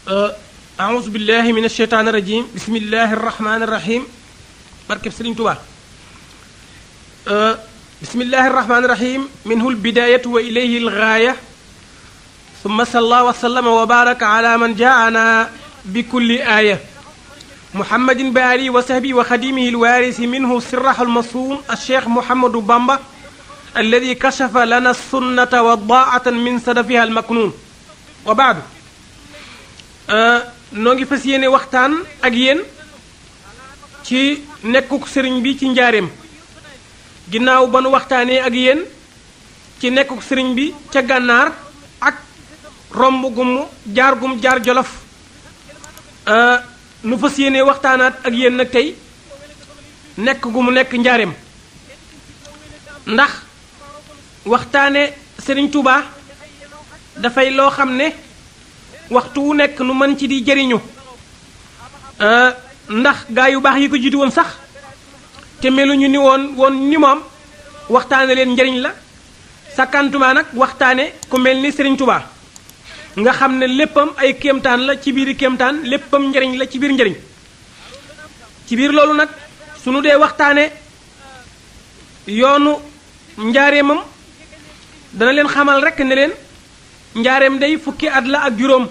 أعوذ بالله من الشيطان الرجيم بسم الله الرحمن الرحيم بركب سرين توبا بسم الله الرحمن الرحيم منه البداية وإليه الغاية ثم صلى الله وسلم وبارك على من جاءنا بكل آية محمد باري وصحبه وخديمه الوارث منه سرح المصون الشيخ محمد بامبا الذي كشف لنا السنة والضاعة من صدفها المكنون وبعد نوغي فاسييني waxtaan ak yéen ci nekkuk sëriñ bi ci njaareem ginnaaw ba nu waxtaanee ak yéen ci nekkuk sëriñ bi ca gànnaar ak romb gum jaar jolof nu fas yéene waxtaanaat ak yéen nag tey nekk gu mu nekk njaareem ndax waxtaane sëriñ Touba dafay loo xam ne waxtu wu nekk nu mën ci di jëriñu ndax gaa yu baax yi ko jiitu woon sax te meluñu ni woon ni moom waxtaane leen njëriñ la sakkantuma nag waxtaane ku mel ni sëriñ Touba nga xam ne léppam ay kéemtaan la ci biiri kéemtaan léppam njëriñ la ci biir njëriñ ci biir loolu nag sunu dee waxtaane yoonu njaareemam dana leen xamal rekk ne leen njaareem day fukki at la ak juróom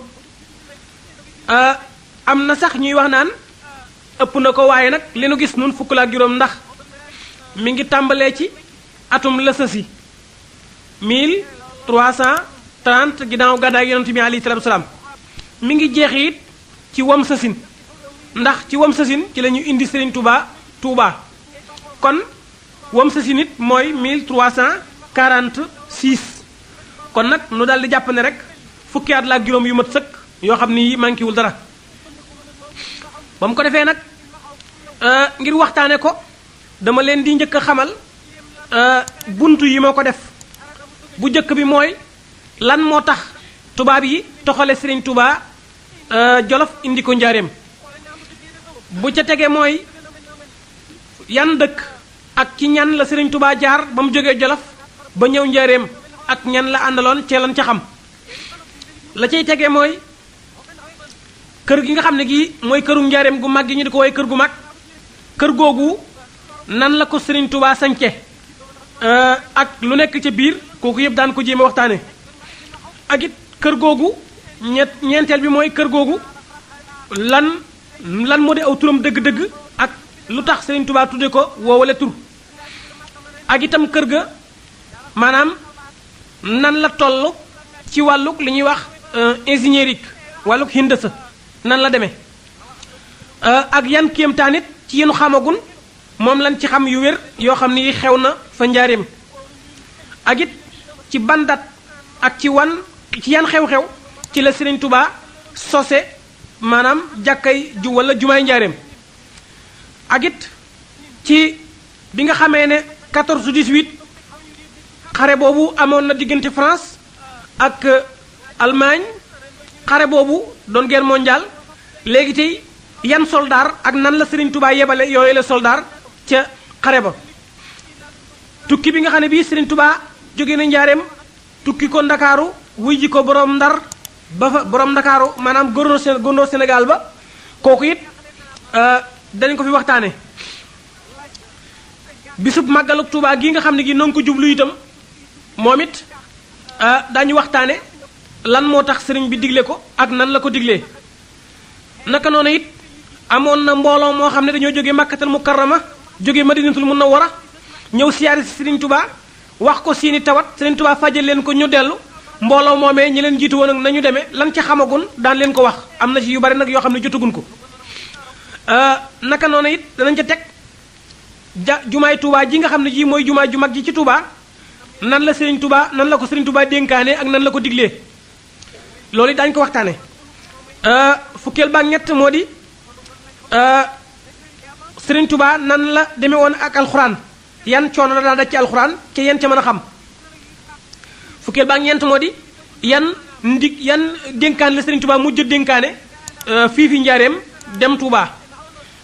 am na sax ñuy wax naan ëpp na ko waaye nag li nu gis nun fukk la ak juróom ndax mi ngi tàmbalee ci atum lësësi 1330 ginnaaw gàddaay yonent bi alayhi salaatu wasalaam mi ngi jeex it ci wam sësin ndax ci wam sësin ci la ñu indi Serigne Touba kon wam sësin it mooy 1346 kon nag nu daal di jàpp ne rek fukki at la ak juróom yu mat sëkk yoo xam ni manqué wul dara ba mu ko defee nag ngir waxtaane ko dama leen di njëkk a xamal buntu yi moo ko def bu njëkk bi mooy lan moo tax tubaab yi toxale Serigne Touba Jolof indi ko njaareem bu ca tege mooy yan dëkk ak ci ñan la Serigne Touba jaar ba mu jógee Jolof ba ñëw njaareem ak ñan la àndaloon ceelan ca xam la cay tege mooy kër gi nga xam ne gi mooy këru njaareem gu mag gi ñu di ko woy kër gu mag kër googu nan la ko Serigne Touba sañce ak lu nekk ca biir kooku yëpp daan ko jéem a waxtaane ak it kër googu ñeenteel bi mooy kër googu lan moo di aw turam dëgg-dëgg ak lu tax Serigne Touba tudde ko woowale tur ak itam kër ga maanaam nan la toll ci wàlluk li ñuy wax ingénierique wàlluk hindasa nan la demee ak yan kéemtaan it ci yenu xamagun moom lañ ci xam yu wér yoo xam ni xew na fa njaareem ak it ci bandat ak ci yan xew-xew ci la Serigne Touba sose maanaam jàkkay wala jumaay njaareem ak it ci bi nga xamee ne 14-18 xare boobu amoon na diggante France ak Allemagne xare boobu doon guerre mondiale léegi tey yan soldaar ak nan la Serigne Touba yebale yooyu la soldaar ca xare ba tukki bi nga xam ne bii Serigne Touba jóge na njaareem tukki ko ndakaaru wuy ji ko borom ndar ba fa borom ndakaaru maanaam gouverneur Sénégal ba kooku it dañ ko fi waxtaane bisub màggaluk Touba gi nga xam ne gi noo ngi ko jublu itam moom it daañu waxtaane lan moo tax sëriñ bi digle ko ak nan la ko diglee naka noonu it amoon na mbooloo moo xam ne dañoo jóge Makkatal Mukarrama jóge Madinatul Munawwara ñëw siyaare si Serigne Touba wax ko seeni tawat Serigne Touba fajal leen ko ñu dellu mbooloo moomee ñi leen jiitu woon ak nañu demee lan ca xamagun daan leen ko wax am na ci yu bari nag yoo xam ne jotagun ko naka noonu it danañ ca teg jumaay Touba ji nga xam ne ji mooy jumaay ju mag ji ci Touba nan la Serigne Touba nan la ko Serigne Touba dénkaane ak nan la ko diglee loolu it daañu ko waxtaane fukkeel ba ñett moo di Serigne Touba nan la demee woon ak alxuraan yan coono la daa daj ci alxuraan ca yan ca mën a xam fukkeel ba ñeent moo di yan dénkaan la Serigne Touba mujj dénkaane fii fi njaareem dem Touba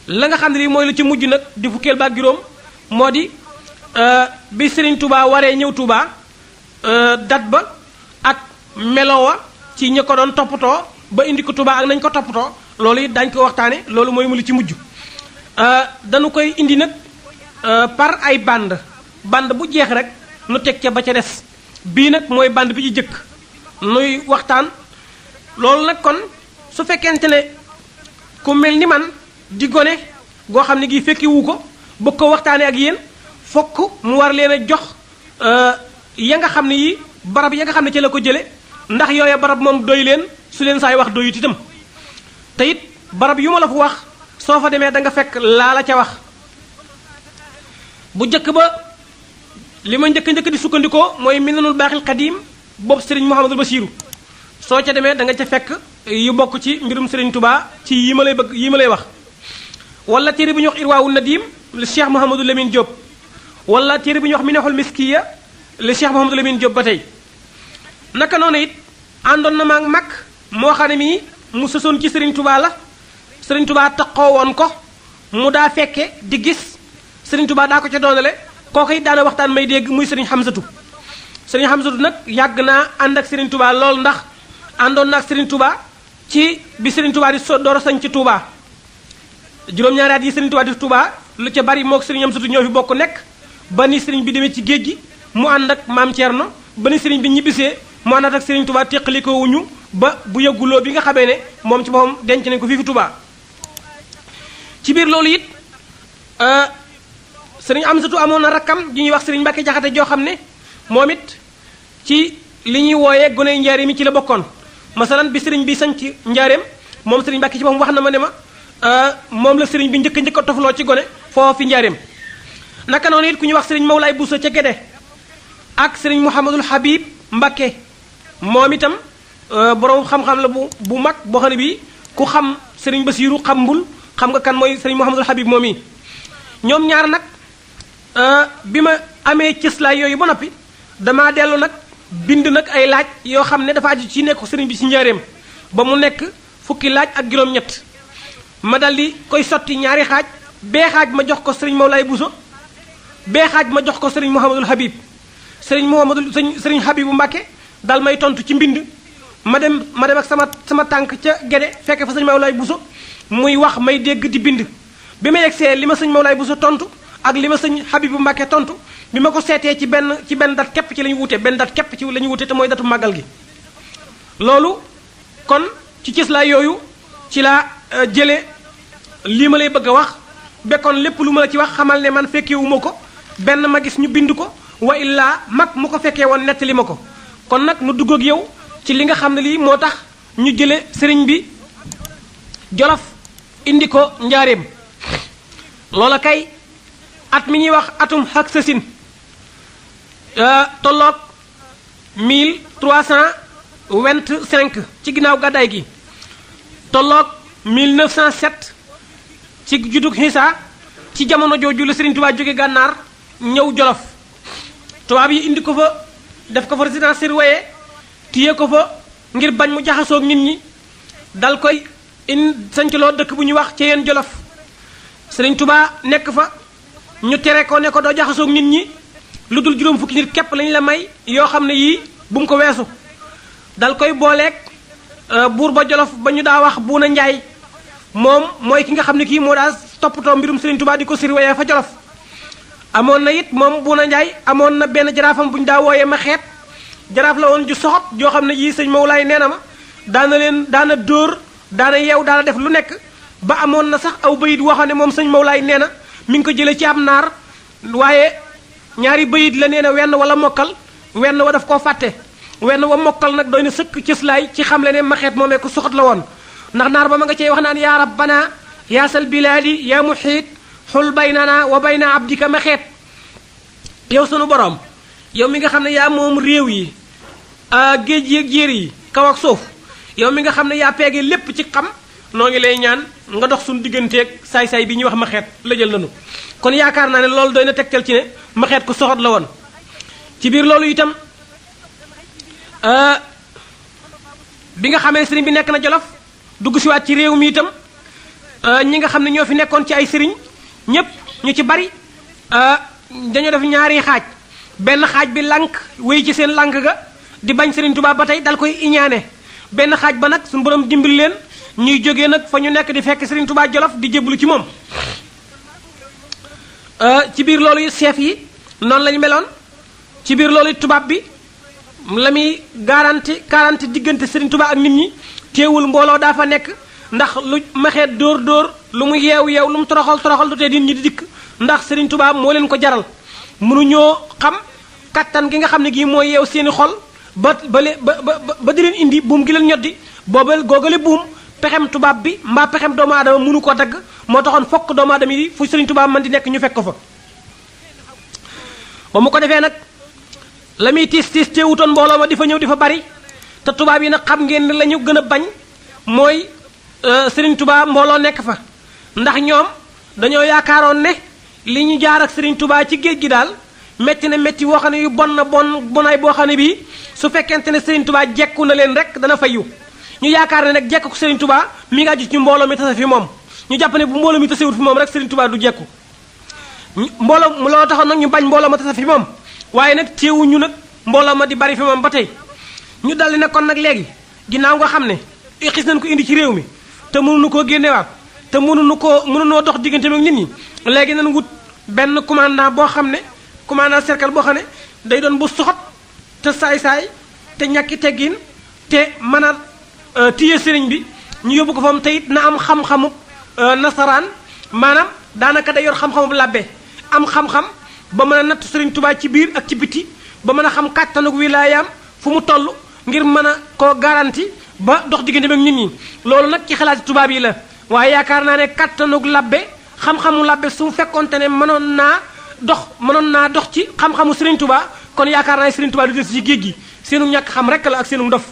la nga xam ne lii mooy la ci mujj nag di fukkeel ba juróom moo di bi Serigne Touba waree ñëw Touba dat ba ak melowa ci ñi ko doon toppatoo ba indi ko Touba ak nañ ko toppatoo loolu it dañ ko waxtaane loolu mooy mu li ci mujj dañu koy indi nag par ay bande bu jeex rek nu teg ca ba ca des bii nag mooy bande bi ci jëkk nuy waxtaan loolu nag kon su fekkente ne ku mel ni man di gone goo xam ne gi fekki wu ko bëgg ko waxtaane ak yéen fokk mu war leen a jox ya nga xam ne yi barab ya nga xam ne ci la ko jële ndax yooya barab moom doy leen su leen saay wax doyut itam te it barab yu ma la fa wax soo fa demee da nga fekk laa la ca wax bu njëkk ba li ma njëkk di sukkandikoo mooy Minanul Baaxil Xadiim boobu Serigne Mouhamadul Basiiru soo ca demee da nga ca fekk yu bokk ci mbirum Serigne Touba ci yi ma lay wax wala téere bu ñuy wax Irwaawul Nadiim le Cheikh Mouhamadou Lamine Diop wala téere bu ñuy wax Minahul Miskiya le Cheikh Mouhamadou Lamine Diop ba tey naka noonu it àndoon na maag mag moo xam ne mii mu sësoon ci Serigne Touba la Serigne Touba taxoo woon ko mu daa fekke di gis Serigne Touba daa ko ca doonale kooku it daana waxtaan may dégg muy Serigne Hamsatu nag yàgg naa ànd ak Serigne Touba lool ndax àndoon na ak Serigne Touba ci bi Serigne Touba di door a sañ ci Touba juróom-ñaari at yi Serigne Touba di Touba lu ca bari moog Serigne Hamsatu ñoo fi bokk nekk ba ni Serigne bi demee ci géej gi mu ànd ak maam Thierno ba ni Serigne bi ñibbisee mu àndaat ak Serigne Touba teqalikoo wuñu ba bu yëgguloo bi nga xamee ne moom ci boppam denc nañ ko fii fi Touba ci biir loolu it Serigne Amsatu amoon na rakkam ji ñuy wax Serigne Mbacke Jaxate joo xam ne moom it ci li ñuy wooyee goney njaareem yi ci la bokkoon masalan bi Serigne bi sañ ci njaareem moom Serigne Mbacke ci boppam wax na ma ne ma moom la Serigne bi njëkk a tofloo ci gone foofu fi njaareem naka noonu it ku ñuy wax Serigne Mawlaay Bousso ca Gédé ak Serigne Mouhamadul Habib Mbacke moom itam borom xam-xam la bu mag boo xam ne bii ku xam Serigne Basiiru xam nga kan mooy Serigne Mouhamadul Habib moom yi ñoom ñaar nag bi ma amee cëslaay yooyu ba noppi damaa dellu nag bind nag ay laaj yoo xam ne dafa aju ci nekk Serigne bi ci njaareem ba mu nekk fukki laaj ak juróom-ñett ma dal di koy sotti ñaari xaaj bee xaaj ma jox ko Serigne Mawlaay Bousso bee xaaj ma jox ko Serigne Mouhamadul Habib Serigne Habibu Mbacke dal may tontu ci mbind ma dem ak sama tànk ca Gédé fekk fa sëñ Mawlaay Bousso muy wax may dégg di bind bi ma yegsee li ma sëñ Mawlaay Bousso tontu ak li ma sëñ Habibu Mbacke tontu bi ma ko seetee ci benn dat képp ci la ñu wute benn dat képp ci la ñu wute te mooy datu màggal gi loolu kon ci cëslaay yooyu ci laa jële lii ma lay bëgg a wax bekkoon lépp lu ma la ci wax xamal ne man fekkewuma ko benn ma gis ñu bind ko wa illaa mag mu ko fekkee woon nettali ma ko kon nag nu dugg ak yow ci li nga xam ne lii moo tax ñu jële sëriñ bi Jolof indi ko njaareem loola kay at mi ñuy wax atum xak sasin tolloog 1325 ci ginnaaw gàddaay gi tolloog 1907 ci juddug Xiisa ci jamono jooju la Serigne Touba jóge gànnaar ñëw Jolof tubaab yi indi ko fa def ko fa résidence surveillée téye ko fa ngir bañ mu jaxasoog nit ñi dal koy sañcaloo dëkk bu ñuy wax ci yeen Jolof Serigne Touba nekk fa ñu tere ko ne ko doo jaxasoog nit ñi lu dul juróom fukki nit képp lañ la may yoo xam ne yii bu mu ko weesu dal koy booleeg buur ba Jolof ba ñu daa wax Buuna Njaay moom mooy ki nga xam ne kii moo daa toppatoo mbirum Serigne Touba di ko surveiller fa Jolof amoon na it moom Buuna Njaay amoon na benn jaraafam bu ñu daa wooyee ma xeet jaraaf la woon ju soxot joo xam ne yii sëñ Mawlaay nee na ma daana dóor daana yeew daana def lu nekk ba amoon na sax aw bayit waxoon ne moom sëñ Mawlaay nee na mi ngi ko jëlee ci am naar waaye ñaari bayit la nee na wenn wala mokkal wenn wa daf koo fàtte wenn wa mokkal nag doy na sëkk cëslaay ci xam le ne ma xeet moomee ko soxot la woon ndax naar ba ma nga cey wax naan yaa rabbana yaasal bilaadi yaa muxiit xul baynana wa bayna abdika ma xeet yow sunu borom yow mi nga xam ne yaa moom réew yi géej yi ak jéer yi kaw ak suuf yow mi nga xam ne yaa peege lépp ci xam noo ngi lay ñaan nga dox suñu digganteeg saay-saay bi ñuy wax ma xeet la jël nañu kon yaakaar naa ne loolu doy na tegtal ci ne ma xeet ku soxot la woon ci biir loolu itam bi nga xamee sëriñ bi nekk na Jolof dugg si waat ci réew mi itam ñi nga xam ne ñoo fi nekkoon ci ay sëriñ ñépp ñu ci bari dañoo def ñaari xaaj benn xaaj bi lànk wéy ci seen lànk ga di bañ Sëriñ Tuubaa ba tey dal koy iñaane benn xaaj ba nag suñu borom dimbali leen ñuy jógee nag fa ñu nekk di fekk Serigne Touba Jolof di jébbalu ci moom. ci biir loolu chef yi noonu lañu meloon ci biir loolu tubaab bi la muy garanti diggante Serigne Touba ak nit ñi teewul mbooloo daa fa nekk ndax lu maxee dóor lu mu yeew lu mu toroxal du tee nit ñi di dikk ndax Serigne Touba moo leen ko jaral mënuñoo xam kattan gi nga xam ne gii mooy yeew seeni xol ba di leen indi buum gi leen ñoddi boobal googale buum pexem tubaab bi mbaa pexem doomu aadama mënu ko dagg moo taxoon fokk doomu aadama yi fu Serigne Touba man di nekk ñu fekk ko fa ba mu ko defee nag la muy tiis teewutoon mbooloo ma di fa ñëw di fa bari te tubaab yi nag xam ngeen ne la ñu gën a bañ mooy Serigne Touba mbooloo nekk fa ndax ñoom dañoo yaakaaroon ne li ñu jaar ak Serigne Touba ci géej gi daal metti na metti woo xam ne yu bon na bonaay boo xam ne bii su fekkente ne Serigne Touba jekku na leen rek dana fayu ñu yaakaar ne nag jekku ko Serigne Touba mi nga aju ci mbooloo mi tase fi moom ñu jàpp ne bu mbooloo mi tasewut fi moom rek Serigne Touba du jekku mbooloo loolu taxoon nag ñu bañ mbooloo ma tase fi moom waaye nag teewuñu nag mbooloo ma di bari fi moom ba tey ñu daldi ne kon nag léegi ginnaaw nga xam ne xis nañ ko indi ci réew mi te mënuñu koo génnewaat te mënunoo dox diggante ak nit ñi léegi nañ wut benn commandant boo xam ne commandant cercle boo xam ne day doon bu soxot te saay-saay te ñàkki teggin te mën a téye sëriñ bi ñu yóbbu ko fa mu te it na am xam-xamu nasaraan maanaam daanaka day yor xam-xamu làbbe am xam-xam ba mën a natt Serigne Touba ci biir ak ci biti ba mën a xam kàttanug wilaayaam fu mu toll ngir mën a koo garanti ba dox diggante ak nit ñi loolu nag ci xalaati tubaab yi la waaye yaakaar naa ne kàttanug labbe xam-xamu labbe su fekkonte ne mënoon naa dox ci xam-xamu Serigne Touba kon yaakaar naa ne Serigne Touba du des ci géej gi seenu ñàkk xam rek la ak seenu ndof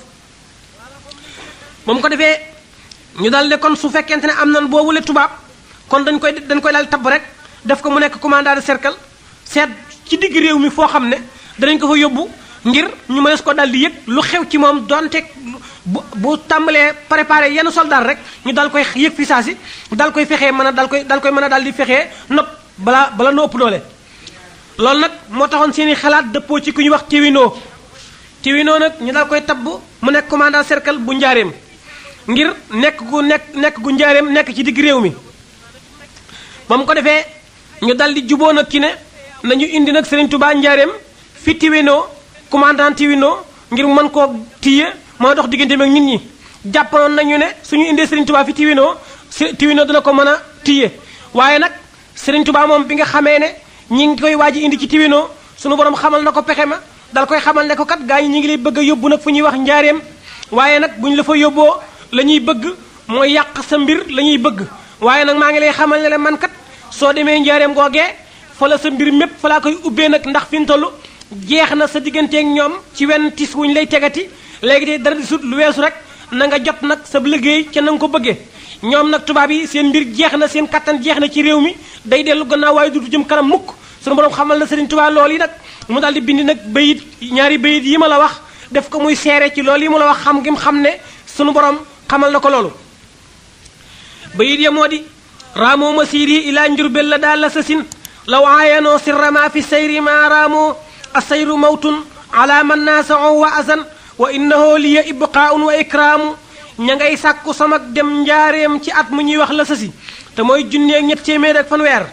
moom ko defee ñu dal ne kon su fekkente ne am nan boobule tubaab kon dañ koy daal tabb rek def ko mu nekk commandant de cercle seet ci digg réew mi foo xam ne danañ ko fa yóbbu ngir ñu mënees ko dal di yëg lu xew ci moom donte bu tàmbalee préparé yenn soldat rek ñu dal koy yëg fi saa si dal koy fexee mën a dal koy mën a dal di fexee nopp bala no ëpp doole loolu nag moo taxoon seeni xalaat dëppoo ci ku ñu wax Téwinoo nag ñu dal koy tabb mu nekk commandant cercle bu njaareem ngir nekk gu njaareem nekk ci digg réew mi ba mu ko defee ñu dal di juboo nag ci ne nañu indi nag Serigne Touba njaareem fi Téwinoo commandant Téwinoo ngir mën koo tiye moo dox diggante ak nit ñi jàppoon nañu ne suñu indee Serigne Touba fi Téwinoo dina ko mën a tiye waaye nag Serigne Touba moom bi nga xamee ne ñi ngi koy waaj indi ci Téwinoo suñu borom xamal na ko pexe ma dal koy xamal ne ko kat gaa ñi ngi lay bëgg a yóbbu nag fu ñuy wax njaareem waaye nag bu ñu la fa yóbboo la ñuy bëgg mooy yàq sa mbir la ñuy bëgg waaye nag maa ngi lay xamal ne man kat soo demee njaareem googee fa la sa mbir mépp fa laa koy ubbee nag ndax fi mu toll jeex na sa digganteeg ñoom ci wenn tis wuñu lay tegati léegi tey dara di sut lu weesu rek na nga jot nag sa liggéey ca na nga ko bëggee ñoom nag tubaab yi seen mbir jeex na seen kattan jeex na ci réew mi day dellu gannaaw waaye du jëm kanam mukk sunu borom xamal na Serigne Touba loolu yi nag mu daal di bind nag bayit ñaari bayit yi ma la wax def ko muy seere ci loolu yi ma la wax xam gi mu xam ne sunu borom xamal na ko loolu bayit ya moo di raamoo masiri ilaa njurbel la daal la sasin law aayanoo sirrama fi sayri ma raamoo asayru mawtun ala man naasao wa azan wa innahu liya ibqaaun wa ikraamu ña ngay sàkku sama dem njaareem ci at mu ñuy wax la sasi te mooy junneeg ñett téeméer ak fanweer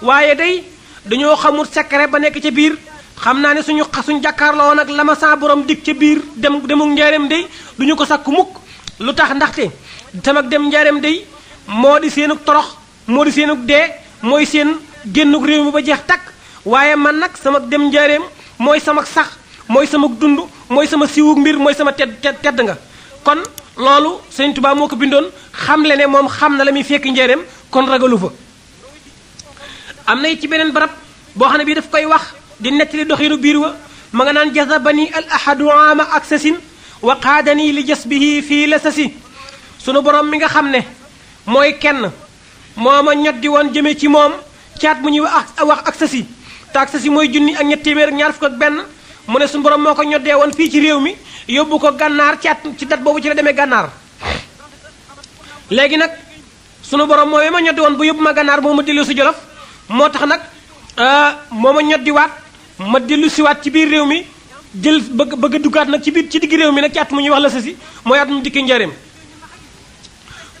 waaye day dañoo xamul secret ba nekk ca biir xam naa ne suñu jàkkaarloo woon ak la ma saa borom dig ca biir demuk njaareem day duñu ko sàkku mukk lu tax ndaxte tamag dem njaareem day moo di seenug torox moo di seenug dee mooy seen génnug réew mi ba jeex takk waaye man nag sama dem njaareem mooy sama sax mooy sama dund mooy sama siwug mbir mooy sama tedd nga kon loolu Sëriñ Tuubaa moo ko bindoon xam le ne moom xam na la muy fekk njaareem kon ragalu fa am na ci beneen barab boo xam ne bii daf koy wax di nettali doxiinu biir wa ma nga naan jazabani al ahadu ama ak sasin wa qaadani li jasbihi fii la sasi sunu borom mi nga xam ne mooy kenn moo ma ñoddi woon jëme ci moom caat mu ñuy wax ak sasi te ak sasi mooy junni ak ñett téeméer ak ñaar fukk ak benn mu ne sunu borom moo ko ñoddee woon fii ci réew mi yóbbu ko gànnaar ci dat boobu ci la demee gànnaar léegi nag sunu borom moo ma ñoddi woon bu yóbbu ma gànnaar moo ma dellu si Jolof moo tax nag moo ma ñoddiwaat ma dellu siwaat ci biir réew mi jël bëgg duggaat nag ci biir ci digg réew mi nag ci at mu ñuy wax la sësi mooy at mu dikkee njaareem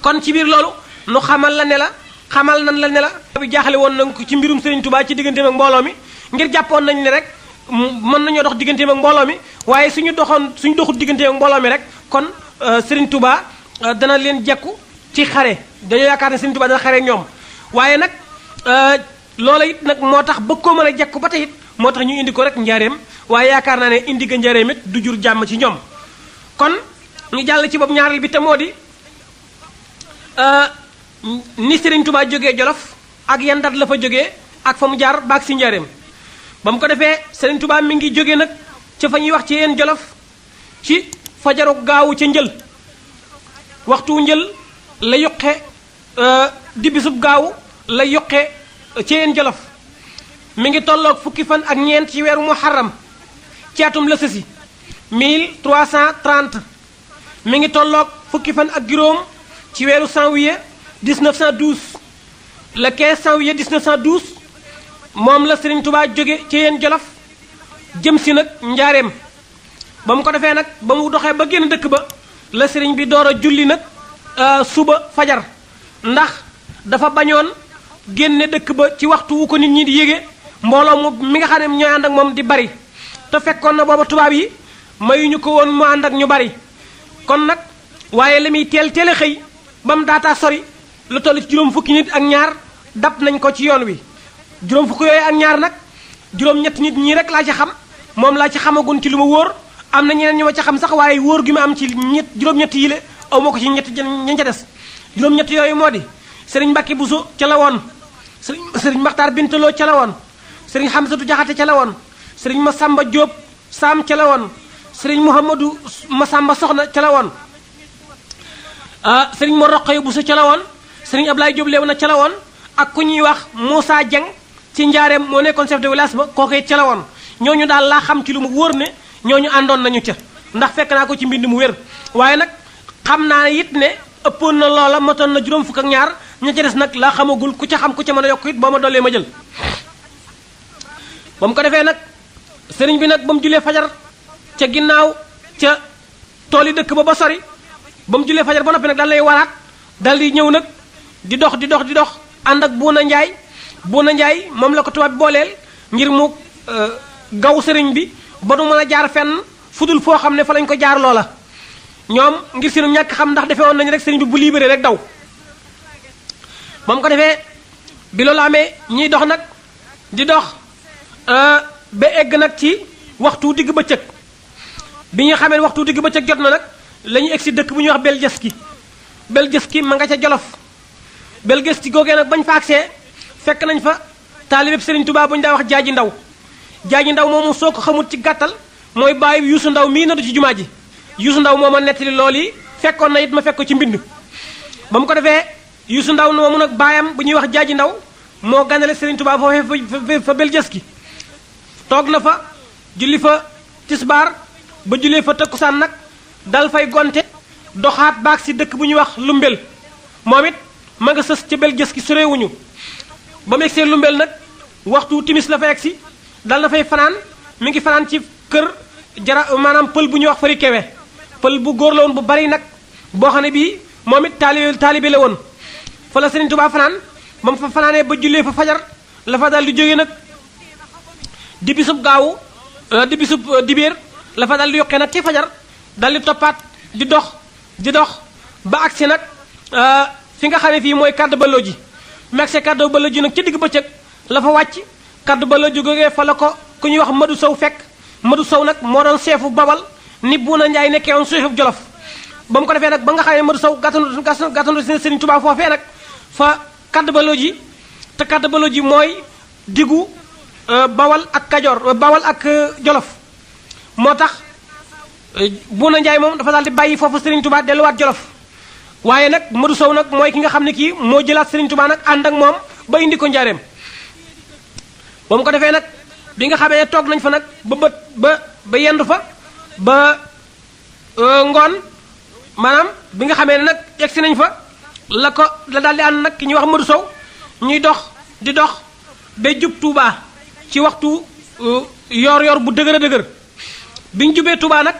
kon ci biir loolu nu xamal la ne la xamal nan la ne la bi jaaxale woon nañ ko ci mbirum Serigne Touba ci digganteem ak mbooloo mi ngir jàppoon nañ ne rek mën nañoo dox digganteem ak mbooloo mi waaye suñu doxut digganteem ak mbooloo mi rek kon Serigne Touba dana leen jekku ci xare dañoo yaakaar ne Serigne Touba dana xare ñoom waaye nag loola it nag moo tax bëgg koo mën a jekku ba tey it moo tax ñu indi ko rek njaareem waaye yaakaar naa ne indi ga njaareem it du jur jàmm ci ñoom kon ñu jàll ci bopp ñaareel bi te moo di ni Serigne Touba jógee Jolof ak yan dat la fa jógee ak fa mu jaar baag si njaareem ba mu ko defee Serigne Touba mi ngi jógee nag ca fa ñuy wax ci yeen Jolof ci fajaru gaawu ca njël waxtu njël la yoqe di bisub gaawu la yoqe ci yeen Jolof mi ngi tolloog fukki fan ak ñeent ci weeru muharram ci atum la sësi 1330 mi ngi tolloog fukki fan ak juróom ci weeru janvier 1912 le 15 janvier 1912 moom la Serigne Touba jóge ci yeen Jolof jëm si nag njaareem ba mu ko defee nag ba mu doxee ba génn dëkk ba la Serigne bi door a julli nag suba fajar ndax dafa bañoon génne dëkk ba ci waxtu wu ko nit ñi di yége mbooloo mu mi nga xam ne ñooy ànd ak moom di bari te fekkoon na booba tubaab yi mayuñu ko woon mu ànd ak ñu bari kon nag waaye la muy teel a xëy ba mu daataa sori lu toll ci juróom fukki nit ak ñaar dab nañ ko ci yoon wi juróom fukki yooyu ak ñaar nag juróom-ñetti nit ñii rek laa ci xam moom laa ci xamagun ci lu ma wóor am na ñeneen ñu ma ca xam sax waaye wóor gi ma am ci juróom-ñetti yile aw ma ko ci ñetti ñañ ca des juróom-ñetti yooyu moo di Serigne Mbacke Bousso ca la woon Serigne Makhtar Bintaloo ca la woon Serigne Hamsatu Jaxate ca la woon Serigne Massamba Diop Sam ca la woon Serigne Mouhamadou Massamba Soxna ca la woon Serigne Mor Roqaye Bousso ca la woon Serigne Ablaye Diop Léw na ca la woon ak ku ñuy wax Moussa Dieng ci njaareem moo nekkoon chef de village ba kooku it ca la woon ñooñu daal laa xam ci lu mu wóor ne ñooñu àndoon nañu ca ndax fekk naa ko ci mbind mu wér waaye nag xam naa it ne ëppoon na loola matoon na juróom fukk ak ñaar ña ca des nag laa xamagul ku ca xam ku ca mën a yokk it boo ma doolee ma jël ba mu ko defee nag sëriñ bi nag ba mu julee fajar ca ginnaaw ca tool yi dëkk ba sori ba mu julee fajar ba noppi nag daal lay waraat dal di ñëw nag di dox ànd ak Buuna Njaay moom la ko tubaab bi booleel ngir mu gaw sëriñ bi ba du mën a jaar fenn fudul foo xam ne fa lañ ko jaar loola ñoom ngir seenu ñàkk xam ndax defee woon nañu rek sëriñ bi bu libéré rek daw ba mu ko defee bi loolu amee ñiy dox nag di dox ba egg nag ci waxtu digg bëccëg bi ñu xamee waxtu digg bëccëg jot na nag la ñuy egg si dëkk bu ñuy wax Beljeski ma nga ca Jolof Beljeski googee nag bañ fa agsee fekk nañ fa taalibeb Serigne Touba bu ñu daa wax Jaaji Ndaw moomu soo ko xamul ci gàttal mooy bàyyi Yuusu Ndaw mii na du ci jumaa ji Yuusu Ndaw moo ma nettali lool yi fekkoon na it ma fekk ko ci mbind ba mu ko defee Yuusu Ndaw moomu nag baayam bu ñuy wax Jaaji Ndaw moo ganale Serigne Touba foofee fa Beljeski toog na fa julli fa tisbaar ba jullee fa takkusaan nag dal fay gonte doxaat baag si dëkk bu ñuy wax Lumbel moom it ma nga sës ca Beljeski sorewuñu ba mu egsee Lumbel nag waxtu timis la fa egsi dal na fay fanaan mi ngi fanaan ci kër maanaam pël bu ñuy wax Fari Kewe pël bu góor la woon bu bari nag boo xam ne bii moom it taalibe la woon fa la Serigne Touba fanaan ba mu fa fanaanee ba jullee fa fajar la fa dal di jógee nag di bisub gaawu di bisub dibéer la fa dal di yokkee nag ci fajar dal di toppaat di dox ba agsi nag fi nga xam ne fii mooy kàddu baloo ji megsee kàddu baloo ji nag ca digg bëccëg la fa wàcc kàddu baloo ji googee fa la ko ku ñuy wax Madu Sow fekk Madu Sow nag moo doon seefu Bawal ni Buuna Njaay nekkee woon seefu Jolof ba mu ko defee nag ba nga xam ne Madu Sow gàttandu Serigne Touba foofee nag fa kàddu baloo ji te kàddu baloo ji mooy diggu Bawal ak Kajoor Bawal ak Jolof moo tax Buuna Njaay moom dafa daal di bàyyi foofu Serigne Touba delluwaat Jolof waaye nag Madu Sow nag mooy ki nga xam ne kii moo jëlaat Serigne Touba nag ànd ak moom ba indi ko njaareem ba mu ko defee nag bi nga xamee toog nañ fa nag ba yendu fa ba ngoon maanaam bi nga xamee ne nag yegsi nañ fa la daal di ànd nag ki ñuy wax Madu Sow ñuy dox di dox ba jub Touba ci waxtu yor bu dëgër a dëgër biñ jubee Touba nag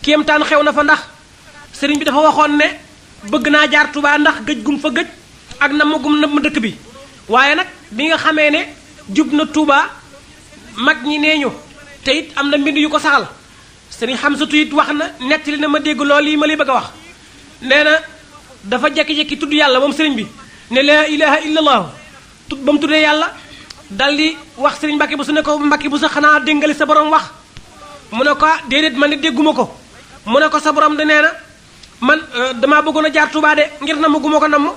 kéemtaan xew na fa ndax sëriñ bi dafa waxoon ne bëgg naa jaar Touba ndax gëj gum fa gëj ak namm gum namm dëkk bi waaye nag bi nga xamee ne jub na Touba mag ñi nee ñu te it am na mbind yu ko saxal sëriñ Xamsatu it wax na nettali na ma dégg lool yi ma lay bëgg a wax nee na dafa jekki-jekki tudd yàlla moom sëriñ bi ne laa ilaha illallah ba mu tuddee yàlla dal di wax sëriñ Mbàkke bu su ne ko Mbàkke bu sa xanaa déngale sa borom wax mu ne ko déedéet man de dégguma ko mu ne ko sa borom de nee na man damaa bëggoon a jaar Touba de ngir namm gu ma ko namm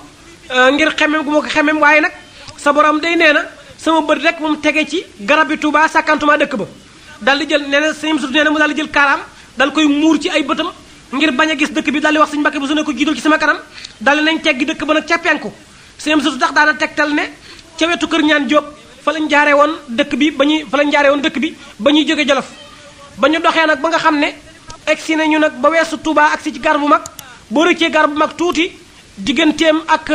ngir xemem gu ma ko xemem waaye nag sa borom day nee na sama bët rek moom tege ci garab bi Touba sàkkantuma dëkk ba dal di jël nee na sëñ Amsatu nee na mu daal di jël kaaraam dal koy muur ci ay bëtam ngir bañ a gis dëkk bi dal di wax sëñ Mbàkke bu su ne ko jiital ci sama kanam dal di nañ teggi dëkk ba nag ca penku sëñ Amsatu tax daana tegtal ne ca wetu kër ñaan Jóob fa lañ jaaree woon dëkk bi fa lañ jaaree woon dëkk bi ba ñuy jóge Jolof ba ñu doxee nag ba nga xam ne egsi nañu nag ba weesu Touba agsi ci gar bu mag boo rëccee gar bu mag tuuti digganteem ak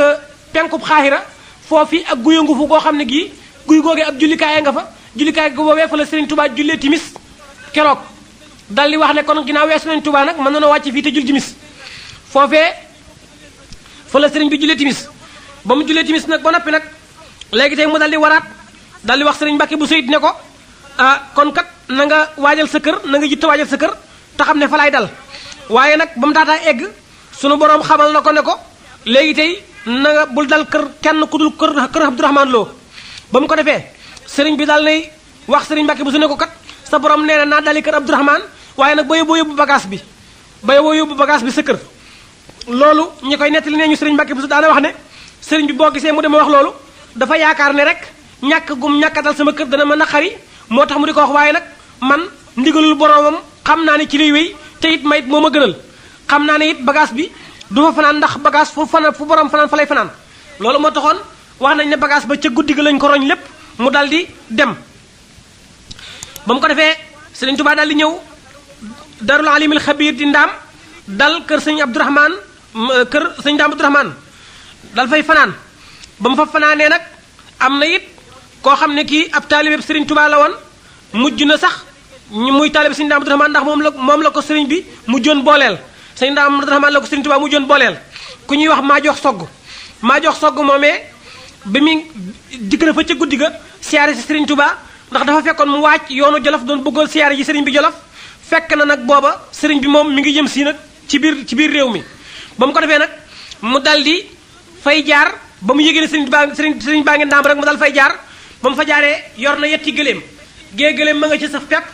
penkub xaaxira foofi ak guyangu fu goo xam ne gii guy googee ab jullikaay nga fa jullikaay gu boobee fa la Serigne Touba jullee timis keroog dal di wax ne kon ginnaaw weesu nañ Touba nag mën na noo wàcc fii te jul timis foofee fa la Serigne bi jullee timis ba mu jullee timis nag ba noppi nag léegi tey mu dal di waraat dal di wax Serigne Mbàkke bu Seyid ne ko kon kat na nga waajal sa kër na nga jitte waajal sa kër te xam ne fa laay dal waaye nag ba mu daataa egg sunu borom xamal na ko ne ko léegi tey na nga bul dal kër kenn ku dul kër Abdourahmane Lo ba mu ko defee sëriñ bi daal nay wax sëriñ Mbàkke bu su ne ko kat sa borom nee na naa dali kër Abdourahmane waaye nag boo yóbbu bagage bi boo yóbbu bagage bi sa kër loolu ñi koy nettali nee ñu sëriñ Mbàkke bu su daana wax ne sëriñ bi boo gisee mu dem wax loolu dafa yaakaar ne rek ñàkk gum ñàkkatal sama kër dana ma naqari moo tax mu di ko wax waaye nag man ndigalul boromam xam naa ne ci lay wéy te it mayit moo ma gënal xam naa ne it bagage bi du fa fanaan ndax bagage fu borom fanaan fa lay fanaan loolu moo taxoon wax nañ ne bagage ba ca guddi ga lañ ko roñ lépp mu dal di dem ba mu ko defee Sëriñ Tuubaa dal di ñëw Darul Alimil Xabiir di ndaam dal kër sëñ Abdourahmane kër sëñ Ndaam Abdourahmane dal fay fanaan ba mu fa fanaanee nag am na it koo xam ne kii ab taalibe Sëriñ Tuubaa la woon mujj na sax muy taalibe sëñ Ndaam Abdourahmane ndax moom la ko sëriñ bi mujjoon booleel sëñ Ndaam Abdourahmane la ko Sëriñ Tuubaa mujjoon booleel ku ñuy wax maa jox sogg moomee bi muy dikk na fa ca guddi ga siyaare si Sëriñ Tuubaa ndax dafa fekkoon mu wàcc yoonu Jolof doon bëggoon siyaare ji sëriñ bi Jolof fekk na nag booba sëriñ bi moom mi ngi jëm si nag ci biir réew mi ba mu ko defee nag mu dal di fay jaar ba mu yégée ne sëriñ baa ngi ndaam rek mu dal fay jaar ba mu fa jaaree yor na yetti gëléem gée gëléem ma nga ci saf pepp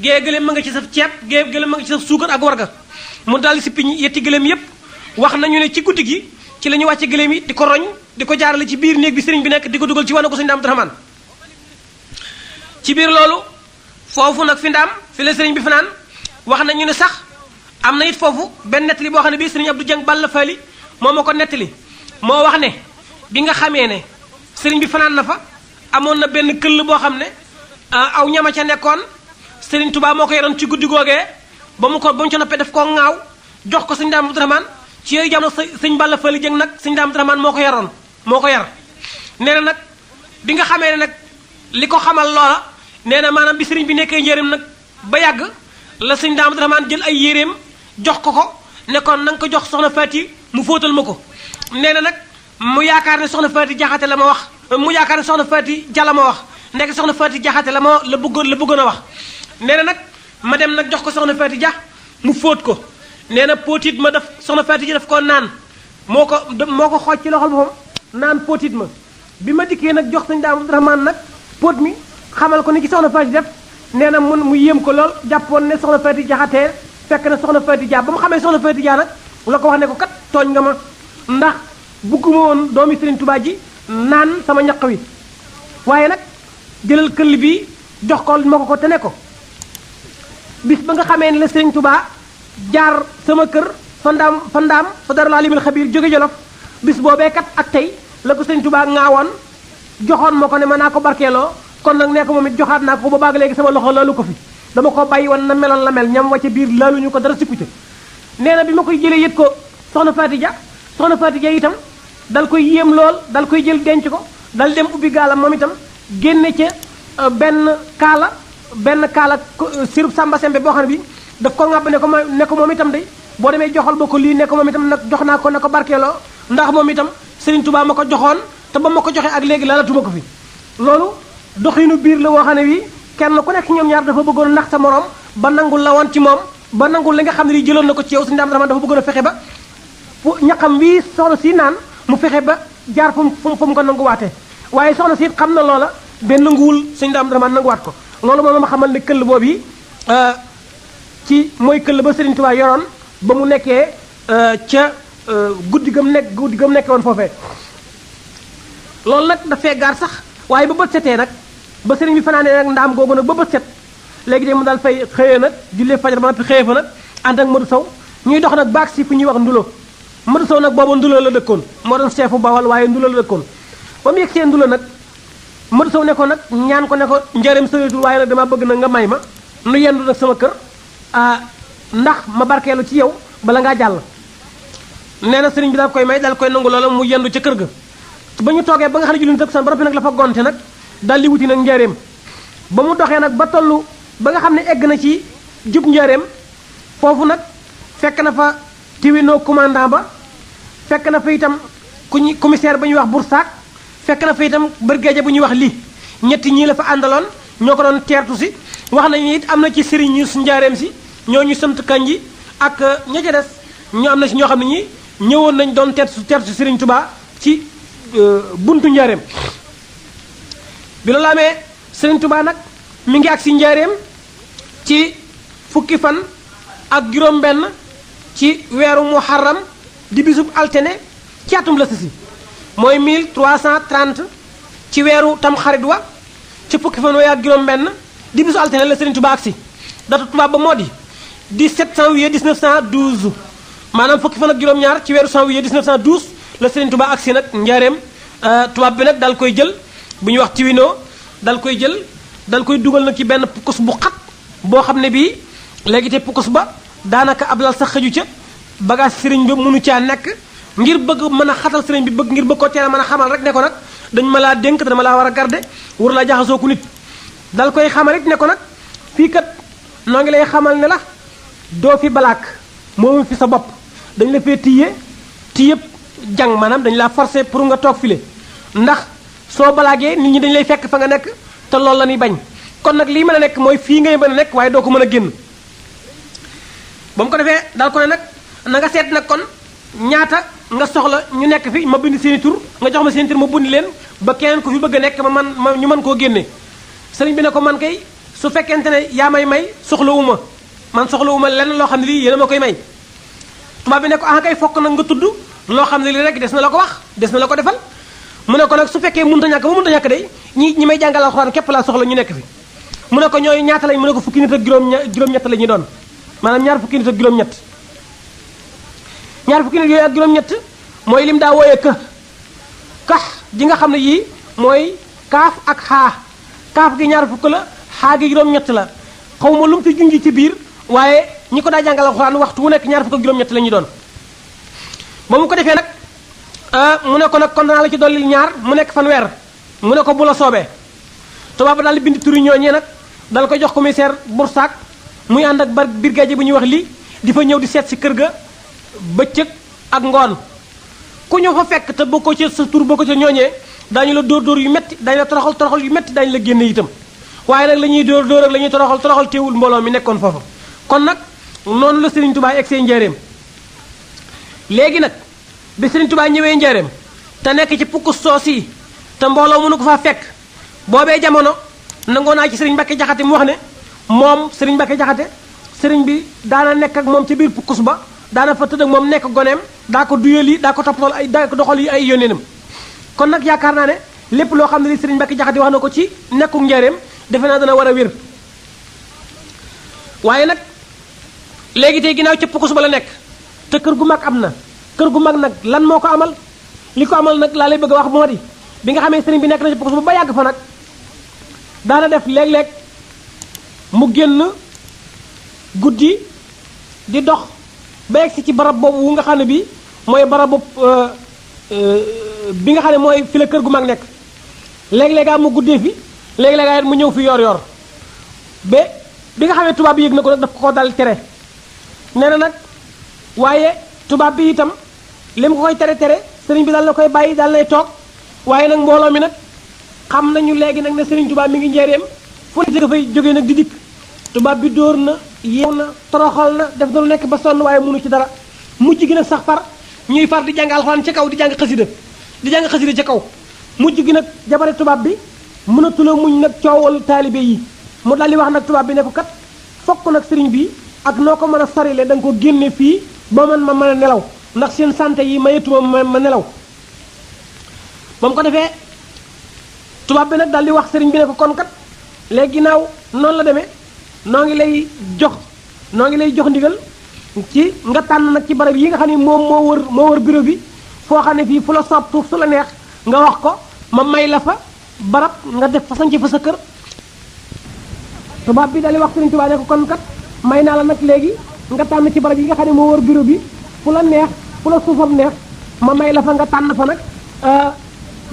gée gëléem ma nga ci saf ceeb gée gëléem ma nga ci saf suukar ak warga mu dal di sippi yetti gëléem yépp wax nañu ne ci guddi gi ci la ñu wàcce gëléem yi di ko roñ di ko jaarale ci biir néeg bi sëriñ bi nekk di ko dugal ci wane ko sëñ Ndaam Abdourahmane ci biir loolu foofu nag fi ndaam fi la sëriñ bi fanaan wax nañu ne sax am na it foofu benn nettali boo xam ne bii sëriñ Abdou Dieng Balla Fali moo ma ko nettali moo wax ne bi nga xamee ne sëriñ bi fanaan na fa amoon na benn këll boo xam ne aw ñama ca nekkoon sëriñ Touba moo ko yoroon ci guddi googee ba mu ca noppee daf koo ŋaaw jox ko sëñ Ndaam Abdourahmane ci yooyu jamono sëñ Balla Fali Dieng nag sëñ Ndaam Abdourahmane moo ko yar nee na nag bi nga xamee ne nag li ko xamal loola nee na maanaam bi sëriñ bi nekkee njëriñ nag ba yàgg la sëñ Ndaam Abdourahmane jël ay yéreem jox ko ne kon na nga ko jox soxna Faati mu fóotal ma ko nee na nag mu yaakaar ne soxna Faati Jaxate la ma wax mu yaakaar ne soxna Faati Ja la ma wax nekk soxna Faati Jaxate la bëggoon a wax nee na nag ma dem nag jox ko soxna Faati Ja mu fóot ko nee na póotit ma daf soxna Faati Ja daf koo naan moo ko xooj ci loxol boppam naan póotit ma bi ma dikkee nag jox sëñ Ndaam Abdourahmane nag póot mi xamal ko ni ci soxna Faati def nee na mu yéem ko lool jàppoon ne soxna Faati Jaxate fekk na soxna Faati Ja ba mu xamee soxna Faati Ja nag la ko wax ne ko kat tooñ nga ma ndax bugguma woon doomi Sëriñ Tuubaa ji naan sama ñaq wi waaye nag jëlal këll bi jox ko ma ko te ne ko bis ba nga xamee ne la Sëriñ Tuubaa jaar sama kër fa ndaam fa Darul Alimil Xabiir jóge Jolof bis boobee kat ak tey la ko Sëriñ Tuubaa ŋaawoon joxoon ma ko ne ma naa ko barkeeloo kon nag nee ko moom it joxaat naa ko ba baag léegi sama loxo laalu ko fi dama ko bàyyi woon na meloon la mel ñam wacce biir laaluñu ko dara sikku ca nee na bi ma koy jëlee yët ko soxna Faati Ja itam dal koy yéem lool dal koy jël denc ko dal dem ubbi gaalam moom itam génne ca benn kaala benn kaala sirub sàmba sembe boo xam ne bi daf ko ŋàbb ne ko moom itam de boo demee joxal ba ko lii ne ko moom itam nag jox naa ko ne ko barkeeloo ndax moom itam Serigne Touba ma ko joxoon te ba ma ko joxee ak léegi lalatuma ko fi loolu doxinu biir la woo xam ne wi kenn ku nekk ñoom ñaar dafa bëggoon nax sa morom ba nangul la woon ci moom ba nangul li nga xam ne lii jëloon na ko ci yow Serigne Abdourahmane dafa bëggoon a fexe ba ñaqam wii soxna si naan mu fexe ba jaar fu mu ko nanguwaatee waaye soxna si it xam na loola benn nanguwul Serigne Abdourahmane nanguwaat ko loolu moom ma xamal ne këll boobu yi ci mooy këll ba Serigne Touba yoroon ba mu nekkee ca guddi gam nekkee woon foofee loolu nag dafee gaar sax waaye ba bët setee nag ba sëriñ bi fanaanee nag ndaam googu nag ba bët set léegi de mu daal fay xëyee nag jullee fajar ba noppi xëyee fa nag ànd ak Modou Sow ñuy dox nag baag si fu ñuy wax Ndulo Modou Sow nag booba Ndulo la dëkkoon moo doon chefu Bawal waaye Ndulo la dëkkoon ba mu yegg see Ndulo nag Modou Sow ne ko nag ñaan ko ne ko njëriñ sëritul waaye nag dama bëgg nag nga may ma nu yendu nag sama kër ndax ma barkeelu ci yow bala ngaa jàll nee na sëriñ bi daal koy may daal koy nangu loola mu yendu ca kër ga ba ñu toogee ba nga xam ne julli takkusaan ba noppi nag la fa gonte nag daal di wuti nag njaareem ba mu doxee nag ba tollu ba nga xam ne egg na ci jub njaareem foofu nag fekk na fa tiwinoo commandant ba fekk na fa itam commissaire ba ñuy wax Boursac fekk na fa itam brigadier bu ñuy wax lii ñetti ñii la fa àndaloon ñoo ko doon teertu si wax nañu it am na ci sëriñ ñu su njaareem si ñoo ñu sant kanji ak ña ca des ñu am na si ñoo xam ne ñi ñëwoon nañ doon teertu si Sëriñ Touba ci buntu njaareem bi loolu amee Sëriñ Touba nag mi ngi ak si njaareem ci fukki fan ak juróom-benn ci weeru muharram di bisub altine ci atum la si mooy 1330 ci weeru tam xarit wa ci fukki fan ak juróom-benn di bisu altine la Sëriñ Touba ak si data tubaab ba moo di 17 janvier 1912 maanaam fukki fan ak juróom-ñaar ci weeru janvier 1912 la Sëriñ Touba ak si nag njaareem tubaab bi nag dal koy jël bu ñuy wax tiwinoo dal koy jël dal koy dugal nag ci benn pukus bu xat boo xam ne bii léegi te pukus ba daanaka ab lal sax xëju ca bagage sëriñ bi mënu caa nekk ngir bëgg mën a xatal sëriñ bi ngir bëgg ko teel a mën a xamal rek ne ko nag dañ ma laa dénk te dama laa war a garde war laa jaxasoo ku nit dal koy xamal it ne ko nag fii kat noo ngi lay xamal ne la doo fi balaak moomu fi sa bopp dañ la fee tiyëb jàng maanaam dañ laa forcé pour nga toog file ndax soo balaagee nit ñi dañ lay fekk fa nga nekk te loolu la ñuy bañ kon nag lii mën a nekk mooy fii ngay mën a nekk waaye doo ko mën a génn ba mu ko defee daal ko ne nag na nga seet nag kon ñaata nga soxla ñu nekk fi ma bind seeni tur nga jox ma seeni tur ma bundi leen ba keneen ko fi bëgg a nekk ñu mën koo génne sëriñ bi ne ko man kay su fekkente ne yaa may soxlawuma man soxlawuma lenn loo xam ne lii yéen a ma koy may tubaab bi ne ko ah kay fokk nag nga tudd loo xam ne lii rek des na la ko wax des na la ko defal mu ne ko nag su fekkee mënta ñàkk ba mënta ñàkk day ñi may jàngal alxuraan képp laa soxla ñu nekk fi mu ne ko ñooy ñaata lañ mu ne ko fukki nit ak juróom-ñett la ñuy doon maanaam ñaar fukki nit ak juróom-ñett ñaar fukki nit yooyu ak juróom-ñett mooy lim daa wooyee kax ji nga xam ne yii mooy kaaf ak xaa kaaf gi ñaar fukk la xaa gi juróom-ñett la xaw ma lu mu fi junj ci biir waaye ñi ko daa jàngal alxuraan waxtu wu nekk ñaar fukk ak juróom-ñett la ñuy doon ba mu ko defee nag mu ne ko nag kon danaa la ci dolli ñaar mu nekk fanweer mu ne ko bu la soobee tubaab ba daal di bind turi ñooñee nag dal ko jox commissaire Boursac muy ànd ak brigadier bu ñuy wax lii di fa ñëw di seet si kër ga bëccëg ak ngoon ku ñu fa fekk te boo ko ci sa tur boo ko ci ñooñee daañu la dóor yu metti dañu la toroxal yu metti daañu la génne itam waaye nag la ñuy dóor ak la ñuy toroxal teewul mbooloo mi nekkoon foofa kon nag noonu la Serigne Touba egg see njaareem léegi nag bi Serigne Touba ñëwee njaareem te nekk ci pukkus soos yi te mbooloo mënu ko faa fekk boobee jamono nangoo naa ci Serigne Mbacké Jaxate mu wax ne moom Serigne Mbacké Jaxate Serigne bi daana nekk ak moom ci biir pukkus ba daana fa tëdd ak moom nekk goneem daa ko duyal yi daa ko toppatool ay daa ko doxal yi ay yónneenam kon nag yaakaar naa ne lépp loo xam ne li Serigne Mbacké Jaxate wax na ko ci nekkuk njaareem defe naa dana war a wér waaye nag léegi tey ginnaaw ca pukkus ba la nekk te kër gu mag am na kër gu mag nag lan moo ko amal li ko amal nag laa lay bëgg a wax moo di bi nga xamee sëriñ bi nekk na ci pukkus ba yàgg fa nag daana def léeg-léeg mu génn guddi di dox ba yegg si ci barab boobu wu nga xam ne bi mooy barabu bi nga xam ne mooy fi la kër gu mag nekk léeg-léegaa mu guddee fi léeg-léegaa mu ñëw fi yor ba bi nga xamee tubaab bi yëg na ko nag daf ko dal tere nee na nag waaye tubaab bi itam li mu ko koy tere sëriñ bi daal na koy bàyyi daal nay toog waaye nag mbooloo mi nag xam nañu léegi nag ne sëriñ tubaab mi ngi njëreem fu ne dafay jógee nag di dikk tubaab bi dóor na yeew na toroxal na def na lu nekk ba sonn waaye mënu ci dara mujj gi nag sax par ñuy far di jàng alxuraan ca kaw di jàng xasida ca kaw mujj gi nag jabare tubaab bi mënatula muñ nag coowal taalibe yi mu daal di wax nag tubaab bi ne ko kat fokk nag sëriñ bi ak noo ko mën a sorile da nga ko génne fii ba man ma mën a nelaw ndax seen santé yi mayetuma ma nelaw ba mu ko defee tubaab bi nag daal di wax sëriñ bi ne ko kon kat léegi ginnaaw noonu la demee noo ngi lay jox ndigal ci nga tànn nag ci barab yi nga xam ne moom moo wër bureau bi foo xam ne fii fu la soob suuf su la neex nga wax ko ma may la fa barab nga def fa sanc fa sa kër tubaab bi daal di wax sëriñ tubaab ne ko kon kat may naa la nag léegi nga tànn ci barab yi nga xam ne moo wër bureau bi fu la neex fu la suufam neex ma may la fa nga tànn fa nag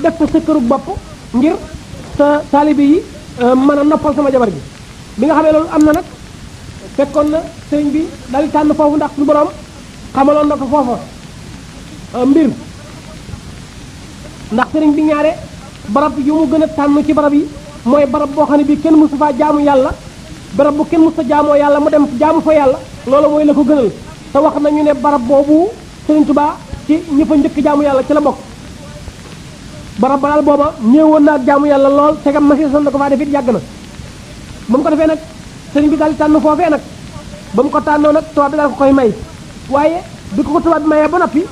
def ko sa këru bopp ngir sa taalibe yi mën a noppal sama jabar gi bi nga xamee loolu am na nag fekkoon na sëriñ bi daal di tànn foofu ndax suñu borom xamaloon na ko foofa mbir ndax sëriñ bi ñaare barab yu mu gën a tànn ci barab yi mooy barab boo xam ne bii kenn mësu faa jaamu yàlla barab bu kenn mësu sa jaamoo yàlla mu dem jaamu fa yàlla loolu mooy la ko gënal te wax nañu ne barab boobu sëriñ Tuubaa ci ñi fa njëkk jaamu yàlla ci la bokk barab ba daal booba néewoon na ak jaamu yàlla lool tegam ma si son na ko faa def it yàgg na ba mu ko defee nag sëriñ bi daal di tànn foofee nag ba mu ko tànnoo nag tubaab bi daal ko koy may waaye bi ko tubaab bi mayee ba noppi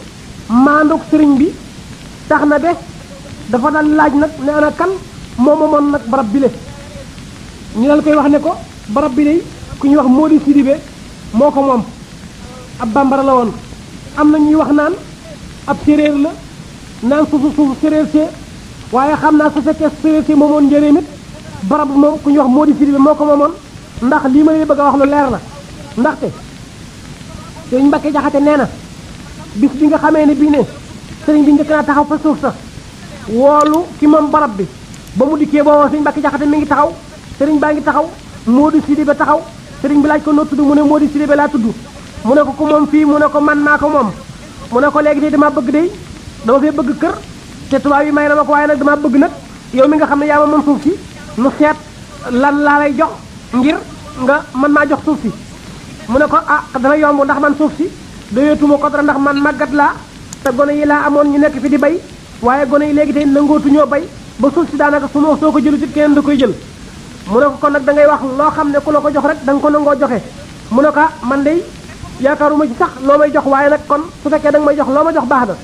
maanduk sëriñ bi tax na de dafa daan laaj nag ne ana kan moo moomoon nag barab bi le ñu dal koy wax ne ko barab bi de ku ñuy wax Mody Sidibé moo ko moom ab bambara la woon am na ñuy wax naan ab séréer la naan suufu séréer see waaye xam naa su fekkee séréer see moomoon njëriñ it barab moom ku ñuy wax Mody Sidibé moo ko moomoon ndax lii ma lay bëgg a wax lu leer la ndaxte sëriñ Mbàkke Jaxate nee na bis bi nga xamee ne bii ne sëriñ bi njëkk naa taxaw fa suuf sa woolu ki moom barab bi ba mu dikkee booba sëriñ Mbàkke Jaxate mi ngi taxaw sëriñ baa ngi taxaw Mody Sidibé taxaw sëriñ bi laaj ko noo tudd mu ne Mody Sidibé laa tudd mu ne ko ku moom fii mu ne ko man maa ko moom mu ne ko léegi de dama bëgg de dama fee bëgg kër te tubaab yi may na ma ko waaye nag dama bëgg nag yow mi nga xam ne yaa ma moom suuf si nu seet lan laa lay jox ngir nga mën maa jox suuf si mu ne ko ah dana yomb ndax man suuf si doyeetuma ko dara ndax man màggat laa te gone yi laa amoon ñu nekk fi di bay waaye gone yi léegi tey nangootuñoo bay ba suuf si daanaka su ma soo ko jëlu ci keneen da koy jël mu ne ko kon nag da ngay wax loo xam ne ku la ko jox rek da nga ko nangoo joxe mu ne ko man de yaakaaruma ci sax loo may jox waaye nag kon su fekkee da nga may jox loo ma jox baax na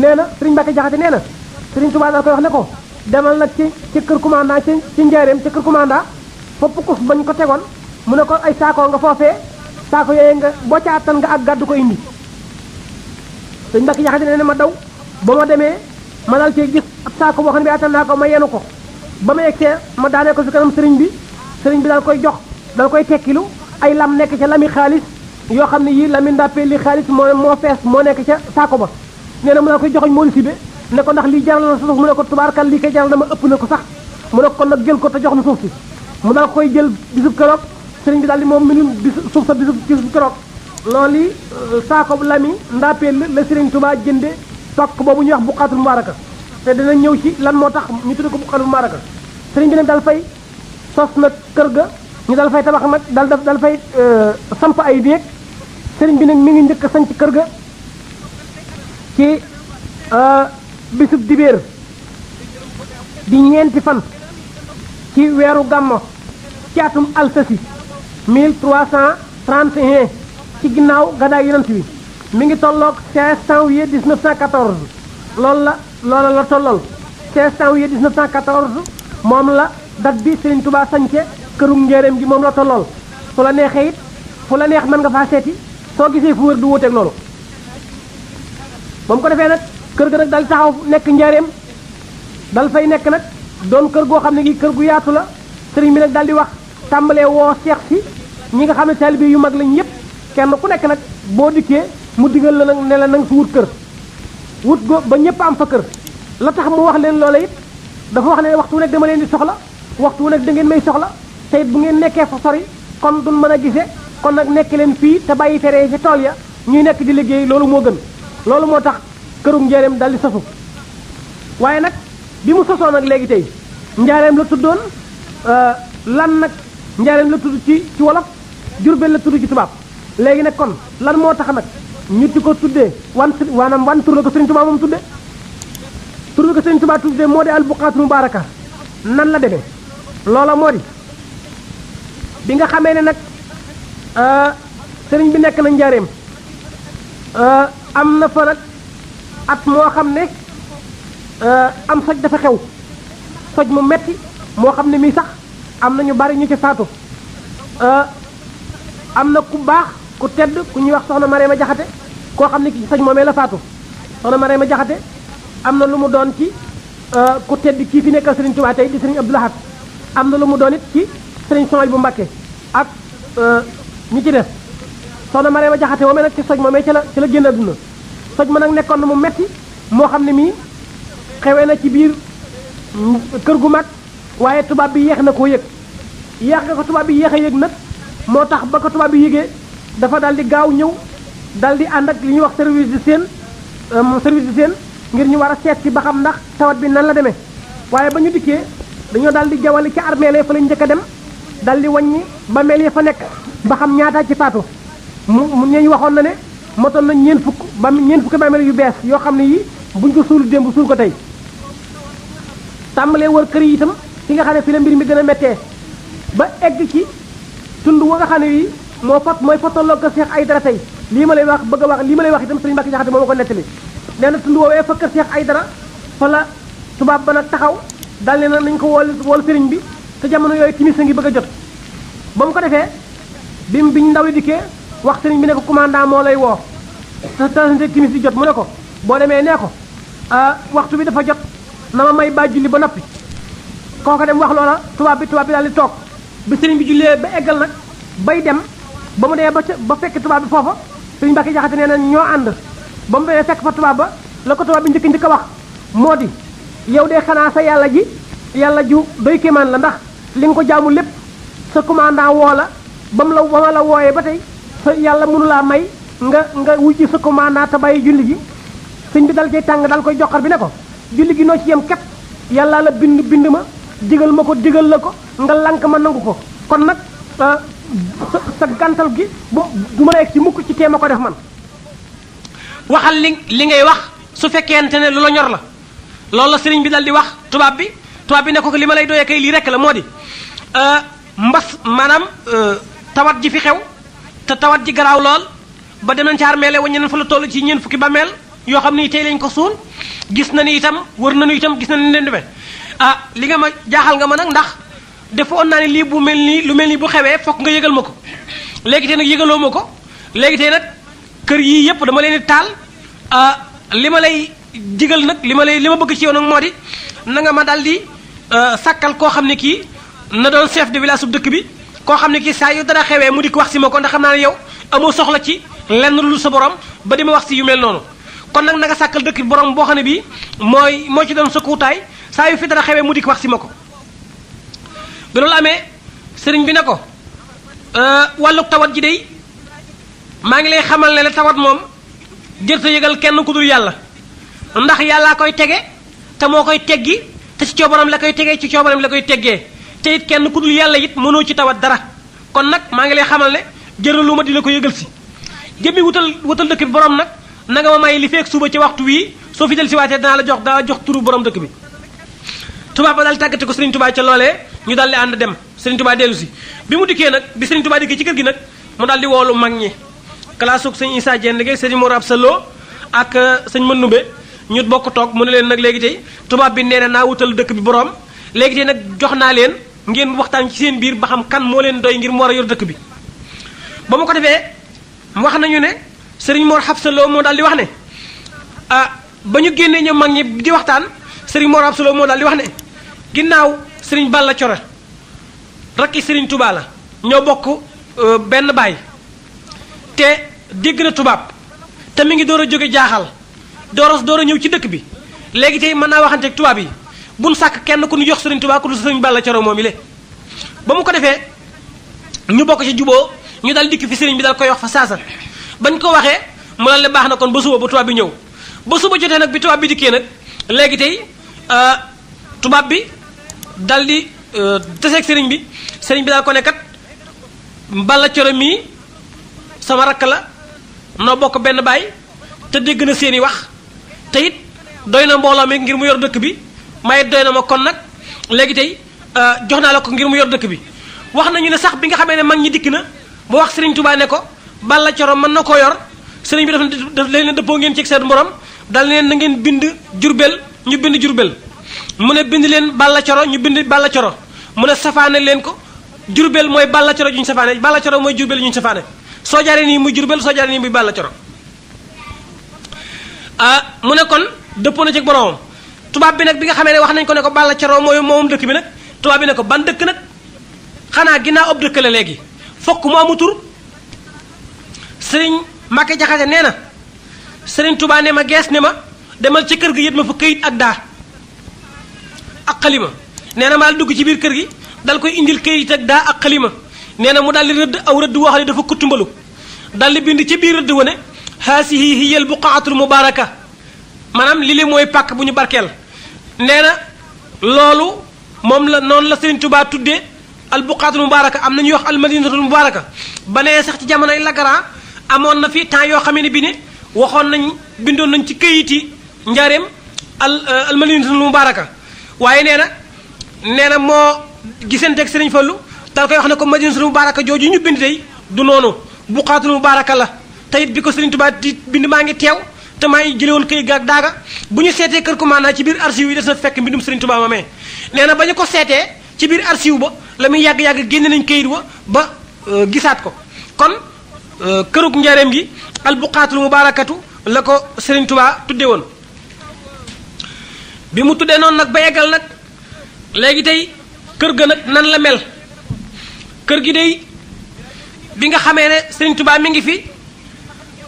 nee na sëriñ Mbàkke Jaxate nee na sëriñ Tuubaa da koy wax ne ko demal nag ci kër commandant ci njaareem ci kër commandant fopp ko bañ ko tegoon mu ne ko ay saako nga foofee saako yooyu nga boo ca attan nga ak gàddu ko indi sëriñ Mbàkke Jaxate nee na ma daw ba ma demee ma dal cee gis ab saako boo xam ne bi attan naa ko ma yenu ko ba ma egsee ma daanee ko fi kanam sëriñ bi daal koy jox dal koy tekkilu ay lam nekk ca lami xaalis yoo xam ne yii lami ndàppee li xaalis moo fees moo nekk ca saako ba nee na mu daal koy joxoñ Mody Sidibé ne ko ndax lii jaral na suuf mu ne ko tubaarkal lii koy jaral na ma ëpp na ko sax mu ne ko kon nag jël ko te jox na suuf si mu daal koy jël bisub keroog sëriñ bi daal di moom minun suuf sa bisub keroog loolu yi saako lami ndàppee la sëriñ Tuubaa jënde tokk boobu ñuy wax buqaatul mubaaraka te dina ñëw ci lan moo tax ñu tudd ko buqaatul mubaaraka sëriñ bi nag dal fay sos nag kër ga ñu dal fay tabax nag dal fay samp ay néeg sëriñ bi nag mi ngi njëkk a sanc kër ga ci bisub dibéer di ñeenti fan ci weeru gàmmo ci atum alsasi 1331 ci ginnaaw gàddaay yonent bi mi ngi tolloog 16 janvier 1914 loola la tollool 16 janvier 1914 moom la date bi Sëriñ Tuubaa sañce kërum njéeréem gi moom la tollool su la neexee it fu la neex mën nga faa seeti soo gisee fu wër du wuteeg loolu ba mu ko defee nag kër ga nag dal taxaw nekk njéeréem dal fay nekk nag doon kër goo xam ne gi kër gu yaatu la sëriñ bi nag dal di wax tàmbalee woo seex si ñi nga xam ne taalibe yu mag lañ yépp kenn ku nekk nag boo dikkee mu digal la nag ne la nanga fi wut kër wut go ba ñëpp am fa kër la tax mu wax leen loola it dafa wax ne waxtu wu nekk dama leen di soxla waxtu wu nekk da ngeen may soxla te it bu ngeen nekkee fa sori kon duñ mën a gise kon nag nekk leen fii te bàyyi fere ci tool ya ñuy nekk di liggéey loolu moo gën loolu moo tax kërum njaareem dal di sosu waaye nag bi mu sosoo nag léegi tey njaareem la tuddoon lan nag njaareem la tudd ci wolof Jurbel la tudd ci tubaab léegi nag kon lan moo tax nag ñu di ko tuddee wan tur la ko Sëriñ Tuubaa moom tuddee tur la ko Sëriñ Tuubaa tuddee moo di albuqaatul mubaaraka nan la demee loola moo di bi nga xamee ne nag sëriñ bi nekk na njaareem am na fa nag at moo xam ne am soj dafa xew soj mu metti moo xam ne mii sax am na ñu bari ñu ci faatu am na ku baax ku tedd ku ñuy wax soxna Marema Jaxate koo xam ne ki soj moomee la faatu soxna Marema Jaxate am na lu mu doon ci ku tedd kii fi nekkal Sëriñ Tuubaa tey di Sëriñ Abdou Lahad am na lu mu doon it ci Sëriñ Sohaybu bu Mbàkke ak ñi ci def soxna Marema Jaxate moomee nag ci soj moomee ci la génn àdduna soj ma nag nekkoon na mu metti moo xam ne mii xewee na ci biir kër gu mag waaye tubaab bi yéex na koo yëg yéex nga ko tubaab bi yéex a yëg nag moo tax ba ko tubaab bi yëgee dafa dal di gaaw ñëw dal di ànd ak li ñuy wax service d'hygiène ngir ñu war a seet si ba xam ndax tawat bi nan la demee waaye ba ñu dikkee dañoo dal di jawali ci armeel fa lañ njëkk a dem dal di wàññi ba meel ya fa nekk ba xam ñaata ci faatu mu ñeñ waxoon na ne motoon na ñeen fukki bàmmeel yu bees yoo xam ne yi buñ ko suulu démb suul ko tey tàmbalee wër kër yi itam fi nga xam ne fi la mbir mi gën a méttee ba egg ci tund wa nga xam ne yi mooy fottaloo ko Cheikh Aydara tey lii ma lay wax bëgg a wax lii ma lay wax itam Sëriñ Mbàkke Jaxate moo ma ko nettali nee na tund woowee fa kër Cheikh Aydara fa la tubaab ba nag taxaw dal ne na nañ ko wool sëriñ bi te jamono yooyu timis a ngi bëgg a jot ba mu ko defee biñ ndaw li dikkee wax sëriñ bi ne ko commandant moo lay woo te timis di jot mu ne ko boo demee nee ko waxtu bi dafa jot na ma may ba julli ba noppi kooka dem wax loola tubaab bi daal di toog bi sëriñ bi jullee ba eggal nag bay dem ba mu dee ba fekk tubaab bi foofa Sëriñ Mbàkke Jaxate nee na ñoo ànd ba mu dee fekk fa tubaab ba la ko tubaab bi njëkk a wax moo di yow de xanaa sa yàlla ju doy kéemaan la ndax li nga ko jaamu lépp sa commandant woo la ba ma la wooyee ba tey sa yàlla mënu laa may nga wujji sa commandant te bàyyi julli gi sëñ bi dal cay tàng dal koy joxar bi ne ko julli gi noo ci yem képp yàlla la bind ma digal ma ko digal la ko nga lank ma nangu ko kon nag sa gàntal gi du ma la egg ci mukk ci téema ko def man waxal li ngay wax su fekkente ne lu la ñor la loolu la sëriñ bi dal di wax tubaab bi ne ko li ma lay doyee kay lii rekk la moo di mbas maanaam tawat ji fi xew te tawat ji garaaw lool ba dem nañ ci armeele waññe nañ fa la toll ci ñeen fukki bàmmeel yoo xam ni tey lañ ko suul gis na ni itam wër nañu itam gis na ni leen demee li nga ma jaaxal nga ma nag ndax defoon naa ne lii lu mel nii bu xewee fokk nga yëgal ma ko léegi tey nag yëgaloo ma ko léegi tey nag kër yii yëpp dama leen di taal li ma lay digal nag li ma bëgg ci yow nag moo di na nga ma dal di sàkkal koo xam ne kii na doon chef de village sub dëkk bi koo xam ne kii saa yu dara xewee mu di ko wax si ma ko ndax xam naa ne yow amoo soxla ci lenn lu sa borom ba di ma wax si yu mel noonu kon nag na nga sàkkal dëkk bi borom boo xam ne bii moo ci doon sa kuutaay saa yu fi dara xewee mu di ko wax si ma ko bi loolu amee sëriñ bi ne ko wàllu tawat ji day maa ngi lay xamal ne la tawat moom jër sa yëgal kenn ku dul yàlla ndax yàllaa koy tege te moo koy teggi te ci coobaram la koy tegee ci coobaram la koy teggee te it kenn ku dul yàlla it mënoo ci tawat dara kon nag maa ngi lay xamal ne jëralu ma di la ko yëgal si jëmmi wutal dëkk bi borom nag na nga ma may li fekk suba ci waxtu wii soo fi del si waatee danaa la jox turu borom dëkk bi tubaab ba daal tàggate ko Sëriñ Tuubaa ca loolee ñu daal di ànd dem Sëriñ Tuubaa dellu si bi mu dikkee nag bi Sëriñ Tuubaa dikkee ci kër gi nag mu daal di woolu mag ñi kalaasug sëñ Issa Diène gi sëñ Mor Absa Lo ak sëñ Manumbe ñu bokk toog mu ne leen nag léegi tey tubaab bi nee na naa wutal dëkk bi borom léegi tey nag jox naa leen ngeen waxtaan ci seen biir ba xam kan moo leen doy ngir mu war a yor dëkk bi ba mu ko defee wax nañu ne sëriñ Mor Absa Lo moo daal di wax ne ba ñu génnee ñoom mag ñi di waxtaan sëriñ Mor Absa Lo moo daal di wax ne ginnaaw sëriñ Balla Coro rakki sëriñ Touba la ñoo bokk benn baay te dégg na tubaab te mi ngi door a jóge jaaxal door a ñëw ci dëkk bi léegi tey mën naa waxante ak tubaab yi buñ sàkk kenn ku ñu jox sëriñ Touba ku dul sëriñ Balla Coro moom i le ba mu ko defee ñu bokk ci juboo ñu dal dikk fi sëriñ bi dal koy wax fa saasa bañ ko waxee mu dal ne baax na kon ba suba ba tubaab bi ñëw ba suba jotee nag bi tubaab bi dikkee nag léegi tey tubaab bi dal di taseeg sëriñ bi daal ko ne kat Balla Coro mii sama rakk la noo bokk benn baay te dégg na seeni wax te it doy na mbooloo mi ngir mu yor dëkk bi may doy na ma kon nag léegi tey jox naa la ko ngir mu yor dëkk bi wax nañu ne sax bi nga xamee ne mag ñi dikk na ba wax Sëriñ Tuubaa ne ko Balla Coro mën na koo yor sëriñ bi daf leen dëppoo ngeen ci seen borom dal leen na ngeen bind Jurbel ñu bind Jurbel mu ne bind leen Balla Coro ñu bind Balla Coro mu ne safaane leen ko Jurbel mooy Balla Coro juñ safaane Balla Coro mooy Jurbel juñ safaane soo jaaree nii muy Jurbel soo jaaree nii muy Balla Coro mu ne kon dëppoo na ci boromam tubaab bi nag bi nga xamee ne wax nañ ko ne ko Balla Coro mooy moom dëkk bi nag tubaab bi ne ko ban dëkk nag xanaa ginnaaw ab dëkk la léegi fokk mu amu tur sëriñ Mbàkke Jaxate nee na sëriñ Tuubaa ne ma gees ne ma demal ci kër gi yët ma fa këyit ak daa ak xalima nee na ma dal dugg ci biir kër gi dal koy indil këyit ak daa ak xalima nee na mu dal di rëdd aw rëdd woo xam ne dafa kuttumbalu dal di bind ci biir rëdd wane haasihi hiyal buqaatul mubaaraka maanaam li mooy pàkk bu ñu barkeel nee na loolu moom la noonu la sëriñ Tuubaa tuddee al buqaatul mubaaraka am na ñuy wax al madinatul mubaaraka ba nee sax ci jamonoy Lagaran amoon na fi temps yoo xam ne bi ne waxoon nañ bindoon nañ ci këyiti njaareem al madinatul mubaaraka waaye nee na moo gisanteeg Sëriñ Fallu dal koy wax ne ko madinatul mubaaraka jooju ñu bind tey du noonu buqaatul mubaaraka la te it bi ko Sëriñ Tuubaa di bind maa ngi teew te maa ngi jële woon këyit gaag daaga bu ñu seetee kër commandant ci biir archive yi des na fekk mbindum Sëriñ Tuubaa mamee nee na ba ñu ko seetee ci biir archive ba la muy yàgg-yàgg génne nañ këyit wa ba gisaat ko kon kërug njareem gi al buqaatul mubaarakatu la ko Sëriñ Tuubaa tudde woon bi mu tuddee noonu nag ba yeggal nag léegi tey kër ga nag nan la mel kër gi day bi nga xamee ne Sëriñ Tuubaa mi ngi fi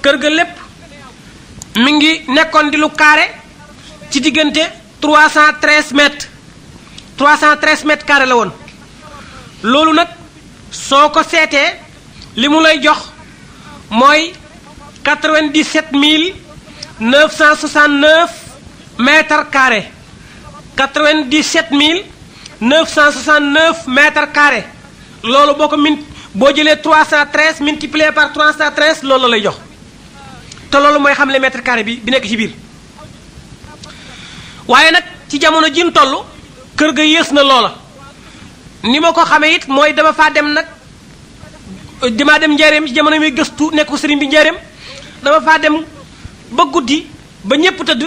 kër ga lépp mi ngi nekkoon di lu carré ci diggante 313 mètres 313 mètres carré la woon loolu nag soo ko seetee li mu lay jox mooy 97 969 mètres carrés 97 969 mètres carrés loolu boo ko boo jëlee 313 multiplié par 313 loolu la lay jox te loolu mooy xam le mètre carré bi nekk ci biir waaye nag ci jamono ji ñu toll kër ga yées na loola ni ma ko xamee it mooy dama faa dem nag damaa dem njaareem ci jamono muy gëstu nekku sëriñ bi njaareem dama faa dem ba guddi ba ñépp tëdd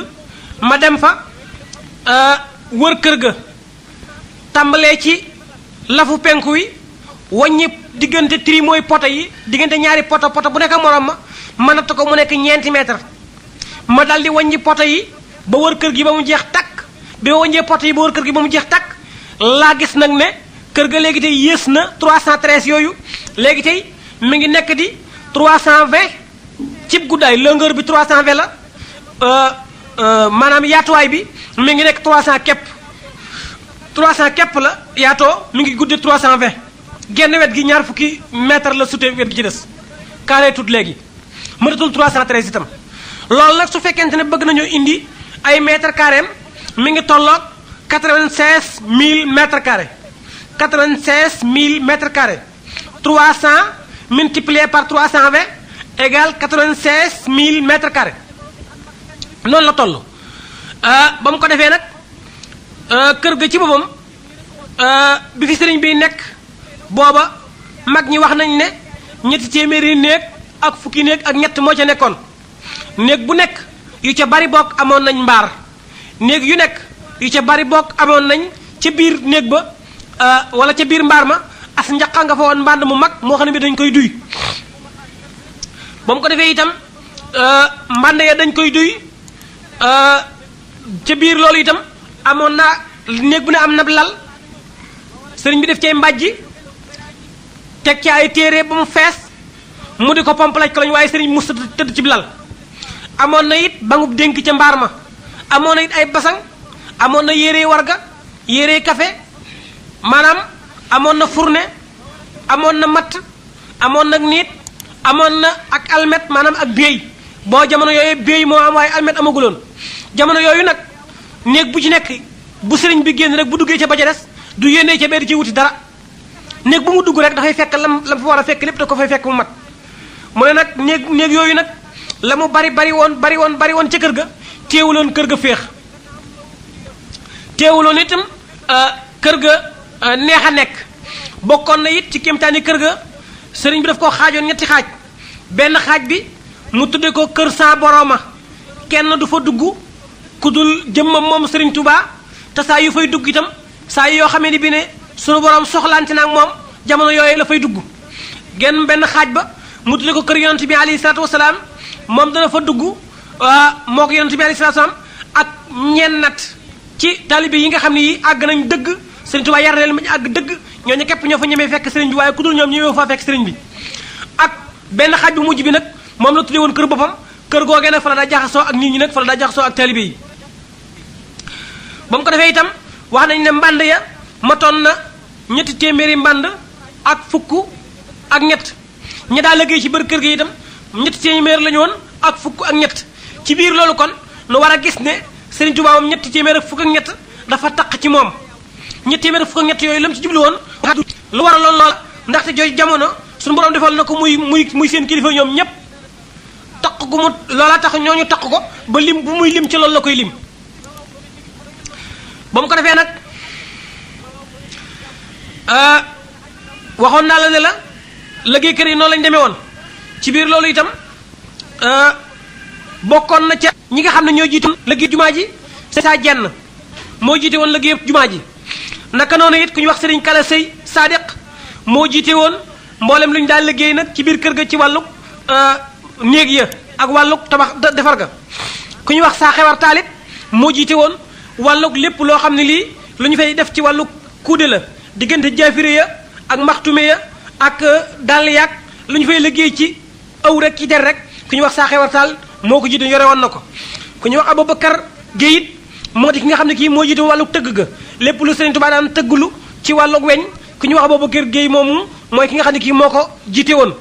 ma dem fa wër kër ga tàmbalee ci lafu penku wi wàññi diggante tri mooy poto yi diggante ñaari poto bu nekk morom ma natt ko mu nekk ñeenti mètre ma dal di wàññi poto yi ba wër kër gi ba mu jeex takk bi ma wàññee poto yi ba wër kër gi ba mu jeex takk laa gis nag ne kër ga léegi tey yées na 313 yooyu léegi tey mi ngi nekk di 320 cib guddaay longueur bi 320 la maanaam yaatuwaay bi mi ngi nekk 300 képp la yaatoo mi ngi gudde 320 genn wet gi ñaar fukki mètre la sute wet gi ci des carré tout léegi mënatul 313 itam loolu nag su fekkente ne bëgg nañoo indi ay mètre carré mi ngi tolloog 96 000 mètres carrés 96 000 mètres carrés 300 multiplié par 320 égale 96 000 mètres carrés noonu la toll ba mu ko defee nag kër ga ci boppam bi fi sëriñ bi nekk booba mag ñi wax nañ ne ñetti téeméeri néeg ak fukki néeg ak ñett moo ca nekkoon néeg bu nekk yu ca bari bokk amoon nañ mbaar néeg yu nekk yu ca bari bokk amoon nañ ca biir néeg ba wala ca biir mbaar ma as njaqa nga fa woon mbànd mu mag moo xam ne bi dañ koy duy ba mu ko defee itam mbànd ya dañ koy duy ca biir loolu itam amoon naa néeg bu ne am na lal sëriñ bi def cay mbàjji teg ci ay téere ba mu fees mu di ko pomplaj ko lañ waaye sëriñ bi mu tëdd ci lal amoon na it bangub dénk ca mbaar ma amoon na it ay basang amoon na yére warga yére café maanaam amoon na fourne amoon na matt amoon nag niit amoon na ak almet maanaam ak béy boo jamono yooyu béy moo am waaye almet amaguloon jamono yooyu nag néeg bu ci nekk bu sëriñ bi génn rek bu duggee ca ba ca des du yéenee ca bee di ci wuti dara néeg bu mu dugg rek dafay fekk lam fa war a fekk lépp da ko fay fekk mu mat mu ne nag néeg yooyu nag la mu bari woon ca kër ga teewuloon kër ga féex teewuloon itam kër ga neex a nekk bokkoon na it ci kéemtaani kër ga sëriñ bi daf koo xaajoon ñetti xaaj benn xaaj bi mu tudde ko kër saa borooma kenn du fa dugg ku dul jëmmam moom sëriñ Touba te saa yu fay dugg itam saa yoo xamee ni bi ne sunu borom soxlaante na ak moom jamono yooyu la fay dugg genn benn xaaj ba mu tudde ko kër yonent bi alayhi salaatu wasalaam moom dana fa dugg moo ko yonent bi alayhi salaatu wasalaam ak ñennat ci taalibe yi nga xam ne yi àgg nañ dëgg sëriñ Touba yar leen ma ñu àgg dëgg ñooñu képp ñoo fa ñemee fekk sëriñ bi waaye ku dul ñoom ñëwee faa fekk sëriñ bi ak benn xaaj bu mujj bi nag moom la tuddee woon kër boppam kër googee nag fa la daa jaxasoo ak nit ñi nag fa la daa jaxasoo ak taalibe yi ba mu ko defee itam wax nañ ne mbànd ya matoon na ñetti téeméeri mbànd ak fukk ak ñett ña daa liggéey ci biir kër gi itam ñetti téeméer la ñu woon ak fukk ak ñett ci biir loolu kon nu war a gis ne Sëriñ Tuubaa moom ñetti téeméer ak fukk ak ñett dafa taq ci moom ñetti téeméer ak fukk ak ñett yooyu la mu ci jublu woon lu war a loolu loola ndaxte jooju jamono suñu borom defal na ko muy seen kilifa ñoom ñépp taq gu mu loola tax ñooñu taq ko ba lim bu muy lim ci loolu la koy lim ba mu ko defee nag waxoon naa la ne la liggéeykat yi noonu lañ demee woon ci biir loolu itam bokkoon na ca ñi nga xam ne ñoo jiite woon liggéey jumaa ji saa jenn moo jiite woon liggéey jumaa ji naka noonu it ku ñu wax sëriñ Kala Sëy Sadiq moo jiite woon mboolem lu ñu daal liggéey nag ci biir kër ga ci wàllu néeg ya ak wàllu tabax defar ga ku ñu wax saa xewar taalit moo jiite woon wàllu lépp loo xam ne lii lu ñu fay def ci wàllu kuude la diggante jaafire ya ak maxtume ya ak dàll yaag lu ñu fay liggéey ci aw rek ci der rek ku ñu wax saa xewar taal moo ko jiite yore woon na ko ku ñu wax Aboubacar Guèye it moo di ki nga xam ne kii moo jiite wàllu tëgg ga lépp lu Sëriñ Tuubaa daan tëggulu ci wàllu weñ ku ñuy wax Aboubacar Guèye moomu mooy ki nga xam ne kii moo ko jiite woon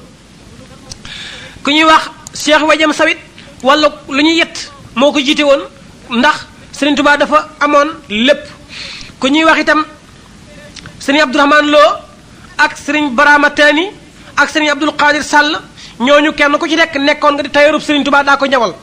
ku ñuy wax Cheikh Wadiam Sawit wàllu lu ñuy yett moo ko jiite woon ndax Sëriñ Tuubaa dafa amoon lépp ku ñuy wax itam Sëriñ Abdourahmane Lo ak Sëriñ Barama Tani ak Sëriñ Abdul Qadir Sall ñooñu kenn ku ci nekkoon nga di tayorub Sëriñ Tuubaa daa ko ñawal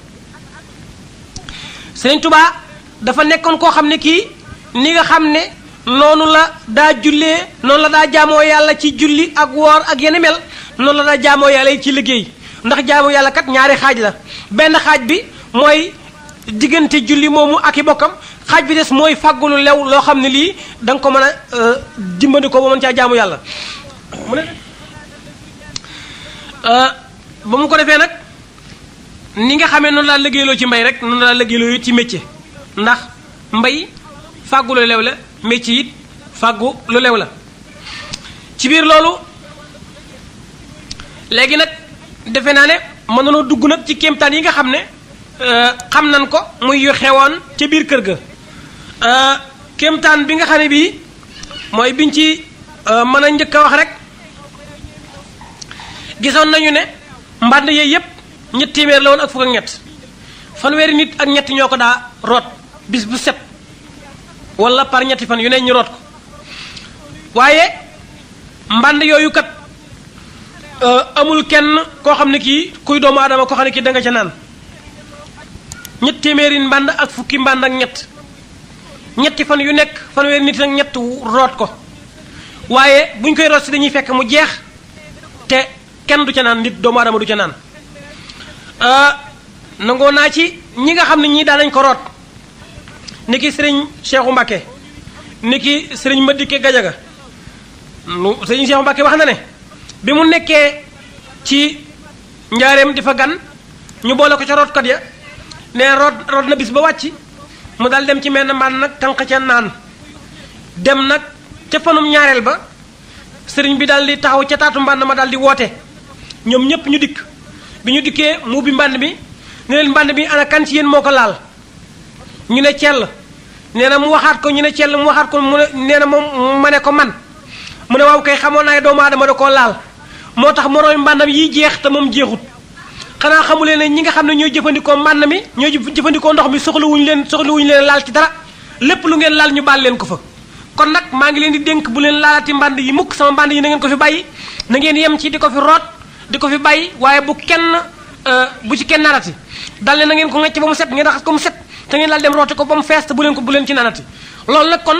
Sëriñ Tuubaa dafa nekkoon koo xam ne kii ni nga xam ne noonu la daa jullee noonu la daa jaamoo yàlla ci julli ak woor ak yenn mel noonu la daa jaamoo yàlla yi ci liggéey ndax jaamoo yàlla kat ñaari xaaj la benn xaaj bi mooy diggante julli moomu ak i bokkam xaaj bi des mooy fàggulu lew loo xam ne lii da nga ko mën a dimbali ko ba mën caa jaamu yàlla mu ne ba mu ko defee nag ni nga xamee noonu laa liggéeyloo ci mbay rek noonu laa liggéeyloo ci métier ndax mbay fàggu lu lew la métier it fàggu lu lew la ci biir loolu léegi nag defe naa ne mën nañoo dugg nag ci kéemtaan yi nga xam ne xam nan ko muy yu xewoon ca biir kër ga kéemtaan bi nga xam ne bii mooy biñ ci mën a njëkk a wax rek gisoon nañu ne mbànd yooyu yépp ñett téeméer la woon ak fukk ak ñett fanweeri nit ak ñett ñoo ko daa root bis bu set wala par ñetti fan yu ne ñu root ko waaye mbànd yooyu kat amul kenn koo xam ne kii kuy doomu aadama koo xam ne kii da nga ca naan ñett téeméeri mbànd ak fukki mbànd ak ñett ñetti fan yu nekk fanweeri nit ak ñett root ko waaye buñ koy root si dañuy fekk mu jeex te kenn du ca naan nit doomu aadama du ca naan nangoo naa ci ñi nga xam ne ñii daanañ ko root ni ki sëriñ Cheikhu Mbàkke ni ki sëriñ Madike Gajaga sëriñ Cheikhu Mbàkke wax na ne bi mu nekkee ci njaareem di fa gan ñu boole ko ca rootkat ya ne root na bis ba wàcc mu daal dem ci menn mbaan nag tànq ca naan dem nag ca fanum ñaareel ba sëriñ bi daal di taxaw ca taatu mbànd ma daal di woote ñoom ñépp ñu dikk bi ñu dikkee mu ubbi mbànd bi ne leen mbànd bi ana kan ci yéen moo ko laal ñu ne cell nee na mu waxaat ko ñu ne cell mu waxaat ko mu ne nee na moom ma ne ko man mu ne waaw kay xamoon naa doomu aadama da koo laal moo tax morooy mbàndam yi jeex te moom jeexut xanaa xamuleen ne ñi nga xam ne ñooy jëfandikoo mbànd mi ñooy jëfandikoo ndox mi soxlawuñu leen laal ci dara lépp lu ngeen laal ñu baal leen ko fa kon nag maa ngi leen di dénk bu leen laalati mbànd yi mukk sama mbànd yi na ngeen ko fi bàyyi na ngeen yem ci di ko fi root di ko fi bàyyi waaye bu ci kenn naanati dal ne na ngeen ko ngecc ba mu set ngeen raxas ko mu set te ngeen laal dem rooti ko ba mu fees te bu leen ci naanati loolu nag kon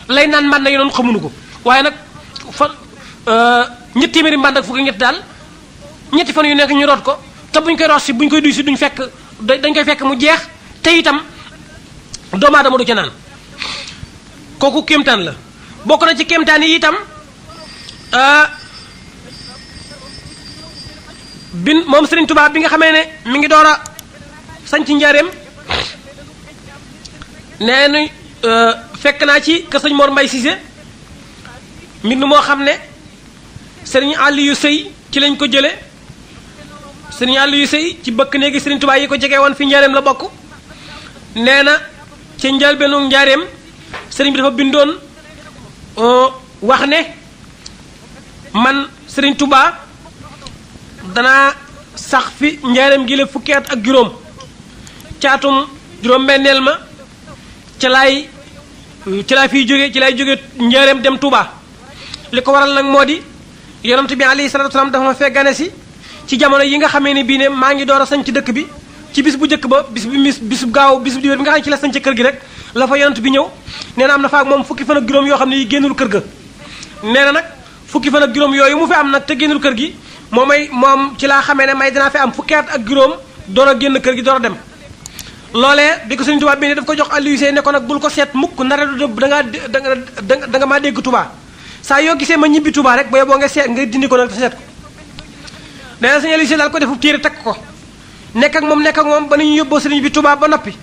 lay naan mbànd yi noonu xamuñu ko waaye nag ñetti téeméeri mbànd ak fukki ñett daal ñetti fan yu nekk ñu root ko te buñ koy root si buñ koy duy si dañ koy fekk mu jeex te itam doomu aadama du ca naan kooku kéemtaan la bokk na ci kéemtaan yi itam moom Serigne Touba bi nga xamee ne mi ngi door a sañ ci njaareem nee nu fekk naa ci kër sëñ Mor Mbay Cissé mbind moo xam ne Serigne Aliou Sey ci lañ ko jële Serigne Aliou Sey ci bëkk néegi Serigne Touba yi ko jege woon fi njaareem la bokk nee na ci njëlbeenu njaareem Serigne bi dafa bindoon wax ne man Serigne Touba danaa sax fi njaareem gi la fukki at ak juróom caatum juróom-benneel ma ci laay fiy jóge ci laay jóge njaareem dem Touba li ko waral nag moo di yonent bi alayhi salaatu wasalaam dafa ma fee gane si ci jamono yi nga xamee ni bii ne maa ngi door a sañ ci dëkk bi ci bis bu njëkk ba bis bu gaaw bis bu diwéer bi nga xam ne ci la sañ ci kër gi rek la fa yonent bi ñëw nee na am na fa ak moom fukki fan ak juróom yoo xam ne yi génnul kër ga nee na nag fukki fan ak juróom yooyu mu fi am nag te génnul kër gi moom ci laa xamee ne may dinaa fi am fukki at ak juróom door a génn kër gi door a dem loolee bi ko Sëriñ Tuubaa bi ne daf ko jox Aliou Sey ne ko nag bul ko seet mukk nara du da nga maa dégg Touba saa yoo gisee ma ñibbi Touba rek boo nga seet nga dindi ko nag te seet ko nee na Sëriñ Aliou Sey daal ko defu téere takk ko nekk ak moom ba nañu yóbboo sëriñ bi Touba ba noppi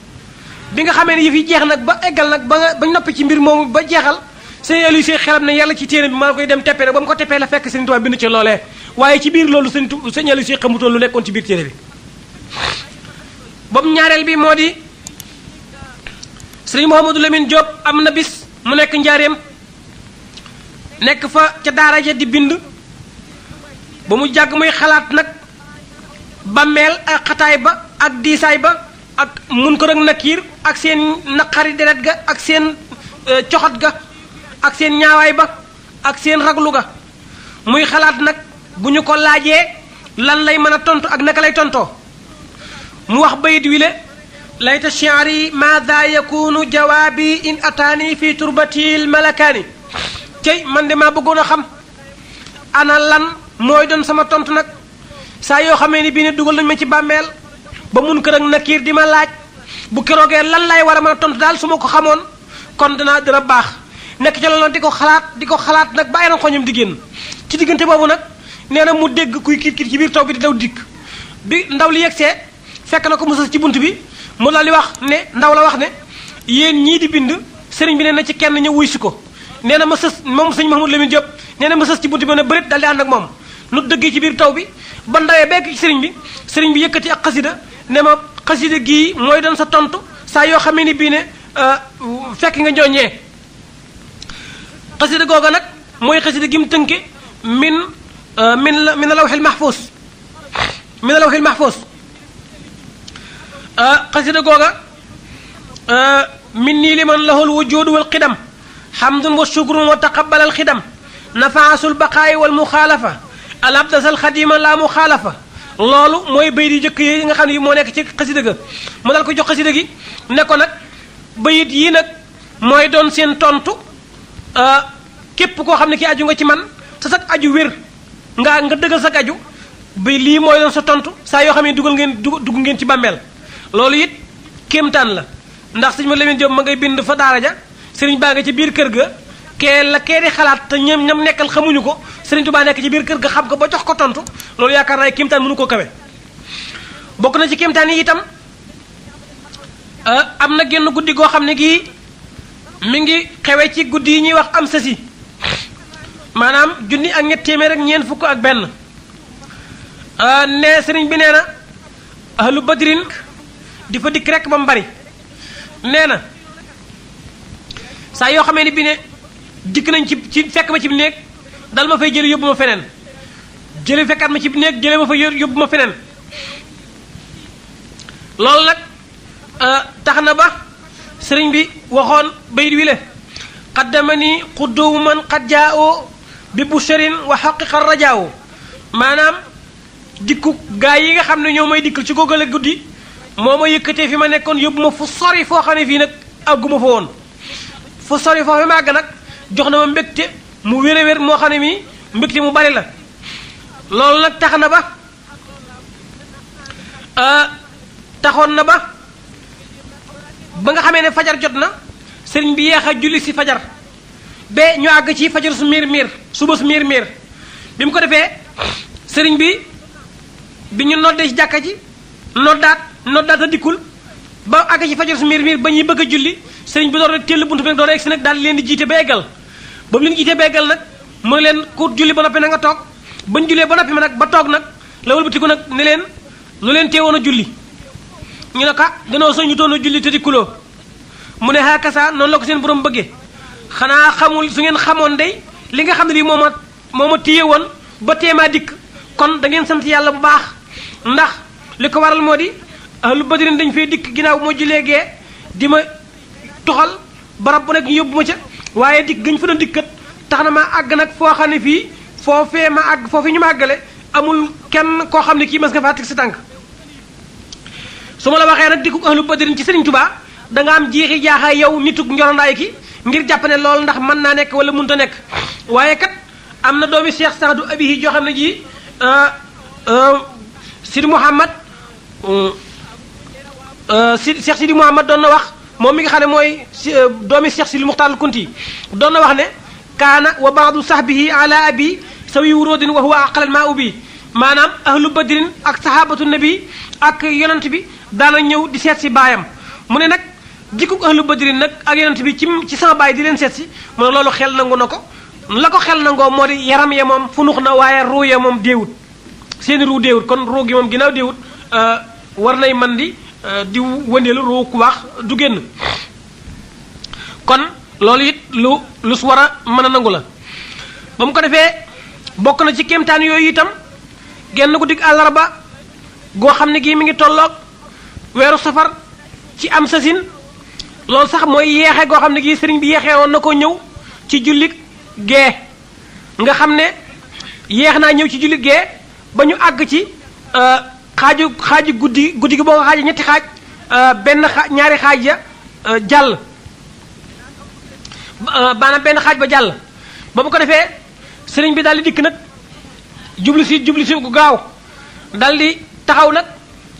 bi nga xamee ne yëf yi jeex nag ba eggal nag ba noppi ci mbir moomu ba jeexal Sëriñ Aliou Sey xelam ne yàlla ci téere bi maa koy dem teppee nag ba mu ko teppee la fekk Sëriñ Tuubaa bind ci loolee waaye ci biir loolu Sëriñ Aliou Sey xamutoon lu nekkoon ci biir téere bi boobu ñaareel bi moo di Sëriñ Mouhamadou Lamine Diop am na bis mu nekk njaareem nekk fa ca daara ja di bind ba mu jàgg muy xalaat nag bàmmeel ak xataay ba ak diisaay ba ak Munkar ak Nakiir ak seen naqari deret ga ak seen coxot ga ak seen ñaawaay ba ak seen raglu ga muy xalaat nag bu ñu ko laajee lan lay mën a tontu ak naka lay tontoo mu wax bayit wi le layta shi'ri maada yakunu jawaabi in ataani fi turbatil malakaani tey man de maa bëggoon a xam ana lan mooy doon sama tontu nag saa yoo xamee ni bii ne dugal nañu ma ci bàmmeel ba Munkar ak Nakiir di ma laaj bu keroogee lan lay war a mën a tontu daal su ma ko xamoon kon dina baax nekk ca loolu di ko xalaat nag ba ay na xoñam di génn ci diggante boobu nag nee na mu dégg kuy kiit kiit ci biir taw bi di daw dikk bi ndaw li yegsee fekk na ko mu sës ci bunt bi mu daal di wax ne ndaw la wax ne yéen ñii di bind sëriñ bi nee na ci kenn ñëw wuy si ko nee na ma sës moom sëñ Mouhamadou Lamine Diop nee na ma sës ci bunt bi ne bërit daal di ànd ak moom nu dëggee ci biir taw bi ba ndawee bekk ci sëriñ bi yëkkati ak xasida ne ma xasida gii mooy doon sa tontu saa yoo xamee ni bii ne fekk nga njooñee xasida googa nag mooy xasida gi mu tënke min lawhil mahfuus xasida googa min nii liman lahul wujudu wal qidam hamdun wa shukrun wa taqabbal al xidam nafaasul baqaayi wal muxaalafa al abdasal xadima la muxaalafa loolu mooy bayit yu jëkk yi nga xam ne moo nekk ci xasida ga mu dal ko jox xasida gi ne ko nag bayit yii nag mooy doon seen tontu képp koo xam ne ki aju nga ci man te sag aju wér nga dëggal sag aju bi lii mooy doon sa tontu saa yoo xam ne dugg ngeen ci bàmmeel loolu it kéemtaan la ndax sëñ ma Lamine Diop ma ngay bind fa daara ja sëriñ baa nga ci biir kër ga kee di xalaat te ñam nekkal xamuñu ko sëriñ Tuubaa nekk ci biir kër ga xam ko ba jox ko tontu loolu yaakaar naa kéemtaan mënu koo kawe bokk na ci kéemtaan yi itam am na genn guddi goo xam ne gii mi ngi xewe ci guddi yi ñuy wax am sasi maanaam junni ak ñett téeméer ak ñeent fukk ak benn ne sëriñ bi nee na ahlu badrin di fa dikk rek ba mu bari nee na saa yoo xamee ni bi ne dikk nañ ci fekk ma ci néeg dal ma fay jëli yóbbu ma feneen jëli fekkaat ma ci néeg jëlee ma fa yóbbu ma feneen loolu nag tax na ba sëriñ bi waxoon bayit wi le qaddamani xudduwu man qad jaao bi busharin wa xaqiqa rajaawo maanaam dikku gaa yi nga xam ne ñoo may dikkal ci góogale guddi moo ma yëkkatee fi ma nekkoon yóbbu ma fu sori foo xam ne fii nag àgguma fa woon fu sori foo fi ma àgg nag jox na ma mbégte mu wér a wér moo xam ne mii mbégte mu bari la loolu nag tax na ba taxoon na ba nga xamee ne fajar jot na sëriñ bi yeex a julli si fajar ba ñu àgg ci fajar su miir suba su miir bi mu ko defee sëriñ bi ñu noddee ci jàkka ji noddaat a dikkul ba àgg ci fajar su miir ba ñuy bëgg a julli sëriñ bi door a téll buntu bi nag door a egsi nag daal leen di jiite ba eggal ba mu leen jiite ba eggal nag mu leen ku julli ba noppi na nga toog bañ jullee ba noppi ma nag ba toog nag la wëlbatiku nag ne leen lu leen teewoon a julli ñu ne ka gannaaw soo ñu doon a julli te dikkuloo mu ne hakasa noonu la ko seen borom bëggee xanaa xamul su ngeen xamoon day li nga xam ne lii moo ma téye woon ba teemaa dikk kon da ngeen sant yàlla bu baax ndax li ko waral moo di ahlu badrin dañ fay dikk ginnaaw moo jullee gee di ma toxal barab bu nekk ñu yóbbu ma ca waaye dikk gañ fa doon dikkat tax na ma àgg nag foo xam ne fii foofee ma àgg foofii ñu ma àggale amul kenn koo xam ne kii mas nga faa teg sa tànk su ma la waxee nag dikku ahlu badrin ci Sëriñ Tuubaa da nga am jeexi jaaxaay yow nitug njorondaay ki ngir jàpp ne loolu ndax mën naa nekk wala mënut a nekk waaye kat am na doomi Cheikh Saadu Abihi joo xam ne ji Sidi Mouhamad Cheikh Sidi Mouhamad doon na wax moom mi nga xam ne mooy doomi Cheikh Sidi Muxtaar Kunti doon na wax ne kaana wa baadu sahbihi ala abi sawi wuróodin wa huwa aqalal maa ubi maanaam ahlu badrin ak sahabatu nabi ak yonent bi daana ñëw di seet si baayam mu ne nag jikkuk ahlu badrin nag ak yonent bi ci sama baay di leen seet si mu ne loolu xel nangu na ko la ko xel nangoo moo di yaram ya moom funux na waaye ruu ya moom déewut seeni ruu déewut kon ruu gi moom ginnaaw déewut war nay man di wëndeelu ruu ku wax du génn kon loolu it lu su war a mën a nangu la ba mu ko defee bokk na ci kéemtaan yooyu itam genn ko dig àllarba goo xam ne gii mi ngi tolloog weeru safar ci am sasin loolu sax mooy yeexe goo xam ne gii sëriñ bi yeexee woon na ko ñëw ci jullit gee nga xam ne yeex naa ñëw ci jullit gee ba ñu àgg ci xaaju guddi gi boo ko xaaji ñetti xaaj ñaari xaaj ya jàll maanaam benn xaaj ba jàll ba mu ko defee sëriñ bi daal di dikk nag jublu si gu gaaw dal di taxaw nag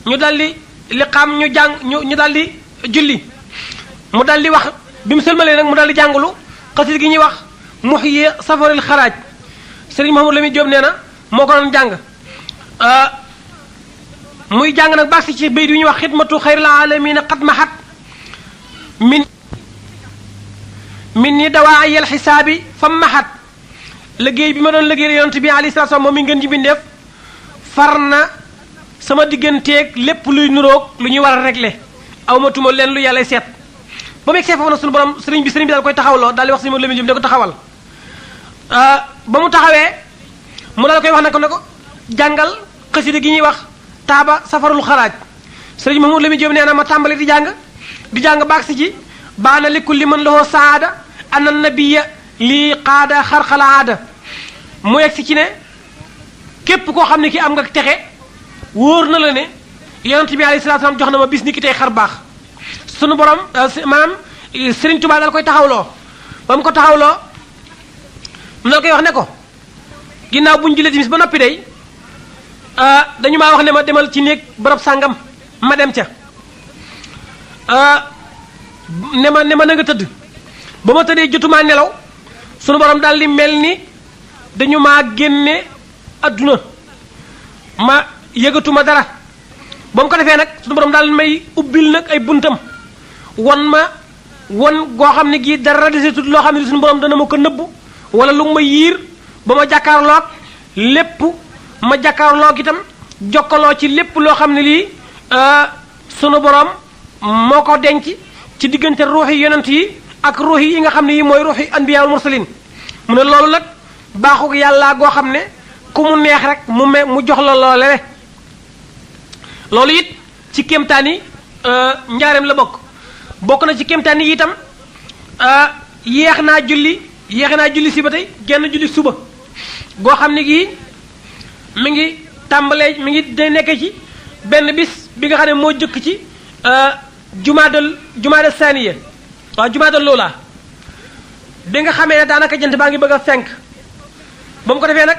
ñu dal di li xam ñu jàng ñu dal di julli mu dal di wax bi mu sëlmalee nag mu dal di jàngulu xasit gi ñuy wax muhyi safaril xaraaj sëriñ Mahamadou Lamine Diop nee na moo ko doon jàng muy jàng nag baax si ci bayt yu ñuy wax xidmatu xayril alamina qad mahat min ni dawaa yel xisaabi fa mahat liggéey bi ma doon liggéey yonent bi alayhi salaatu salaam moom mi ngeen ji bindeef far na sama digganteeg lépp luy nuroog lu ñuy war a régler awmatuma leen lu yàlla seet ba mu egsee foofu nag suñu borom sëriñ bi daal koy taxawloo daal di wax si Mamadou Lamine Diop ne ko taxawal ba mu taxawee mu daal koy wax ne ko jàngal xasida gi ñuy wax taaba safarul xaraaj sëriñ Mamadou Lamine Diop nee na ma tàmbali di jàng baag si ji baana li kulli man lahu saada ana nabiya lii qaada xarxala aada mu egsi ci ne képp koo xam ne ki am nga texe wóor na la ne yonent bi alayhi salaatu salaam jox na ma bis ni ki tey xar baax sunu borom maanaam Sëriñ Tuubaa dal koy taxawloo ba mu ko taxawloo mu dal koy wax ne ko ginnaaw bu ñu jullee timis ba noppi day dañu maa wax ne ma demal ci néeg barab sàngam ma dem ca ne ma na nga tëdd ba ma tëddee jotumaa nelaw sunu borom daal di mel ni dañu maa génne adduna ma yëgatuma dara ba mu ko defee nag sunu borom daal may ubbil nag ay buntam won goo xam ne gii dara desetut loo xam ne sunu borom dana ma ko nëbbu wala lu ma yiir ba ma jàkkaarloog lépp ma jàkkaarloog itam jokkaloo ci lépp loo xam ne lii sunu borom moo ko denc ci diggante ruuxi yonent yi ak ruux yi nga xam ne yi mooy ruuxi anbiya wal mursalin mu ne loolu nag baaxug yàlla goo xam ne ku mu neex rek mu jox la loole loolu it ci kéemtaan yi njaareem la bokk na ci kéemtaan yi itam yeex naa julli si ba tey genn julli suba goo xam ne gii mi ngi tàmbalee mi ngi day nekk ci benn bis bi nga xam ne moo jëkk ci jumaada saaniya waaw jumaada loola bi nga xamee ne daanaka jant baa ngi bëgg a fenk ba mu ko defee nag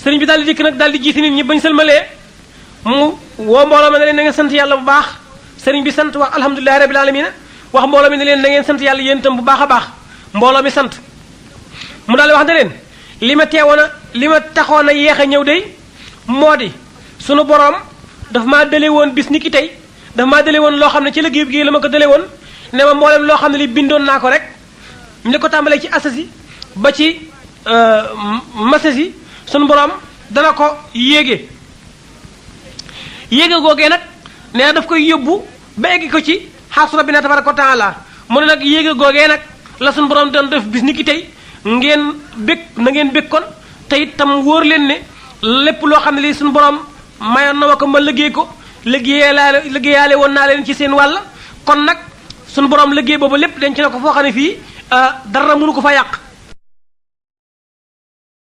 sëriñ bi daal di dikk nag daal di jiiti nit ñi bañ sëlmalee mu woo mbooloo mi ne leen na ngeen sant yàlla bu baax sëriñ bi sant wax alhamdulilahi rabil alamina wax mbooloo mi ne leen na ngeen sant yàlla yéen itam bu baax a baax mbooloo mi sant mu daal di wax ne leen li ma taxoon a yéex a ñëw day moo di sunu boroom daf maa dale woon bis ni ki tey daf maa dale woon loo xam ne ci liggéey bi la ma ko dale woon ne ma mboolem loo xam ne li bindoon naa ko rek ñu ko tàmbalee ci asasi ba ci masasi sunu boroom dana ko yéege googee nag nee na daf koy yóbbu ba eggi ko ci xaasu rabbina tabaraka wa taala mu ne nag yéege googee nag la sunu boroom doon def bis ni ki tey ngeen bég kon te itam wóor leen ne lépp loo xam ne lii suñu borom mayoon na ma ko ma liggéey ko liggéeyaale woon naa leen ci seen wàll kon nag suñu borom liggéey boobu lépp denc na ko foo xam ne fii dara mënu ko fa yàq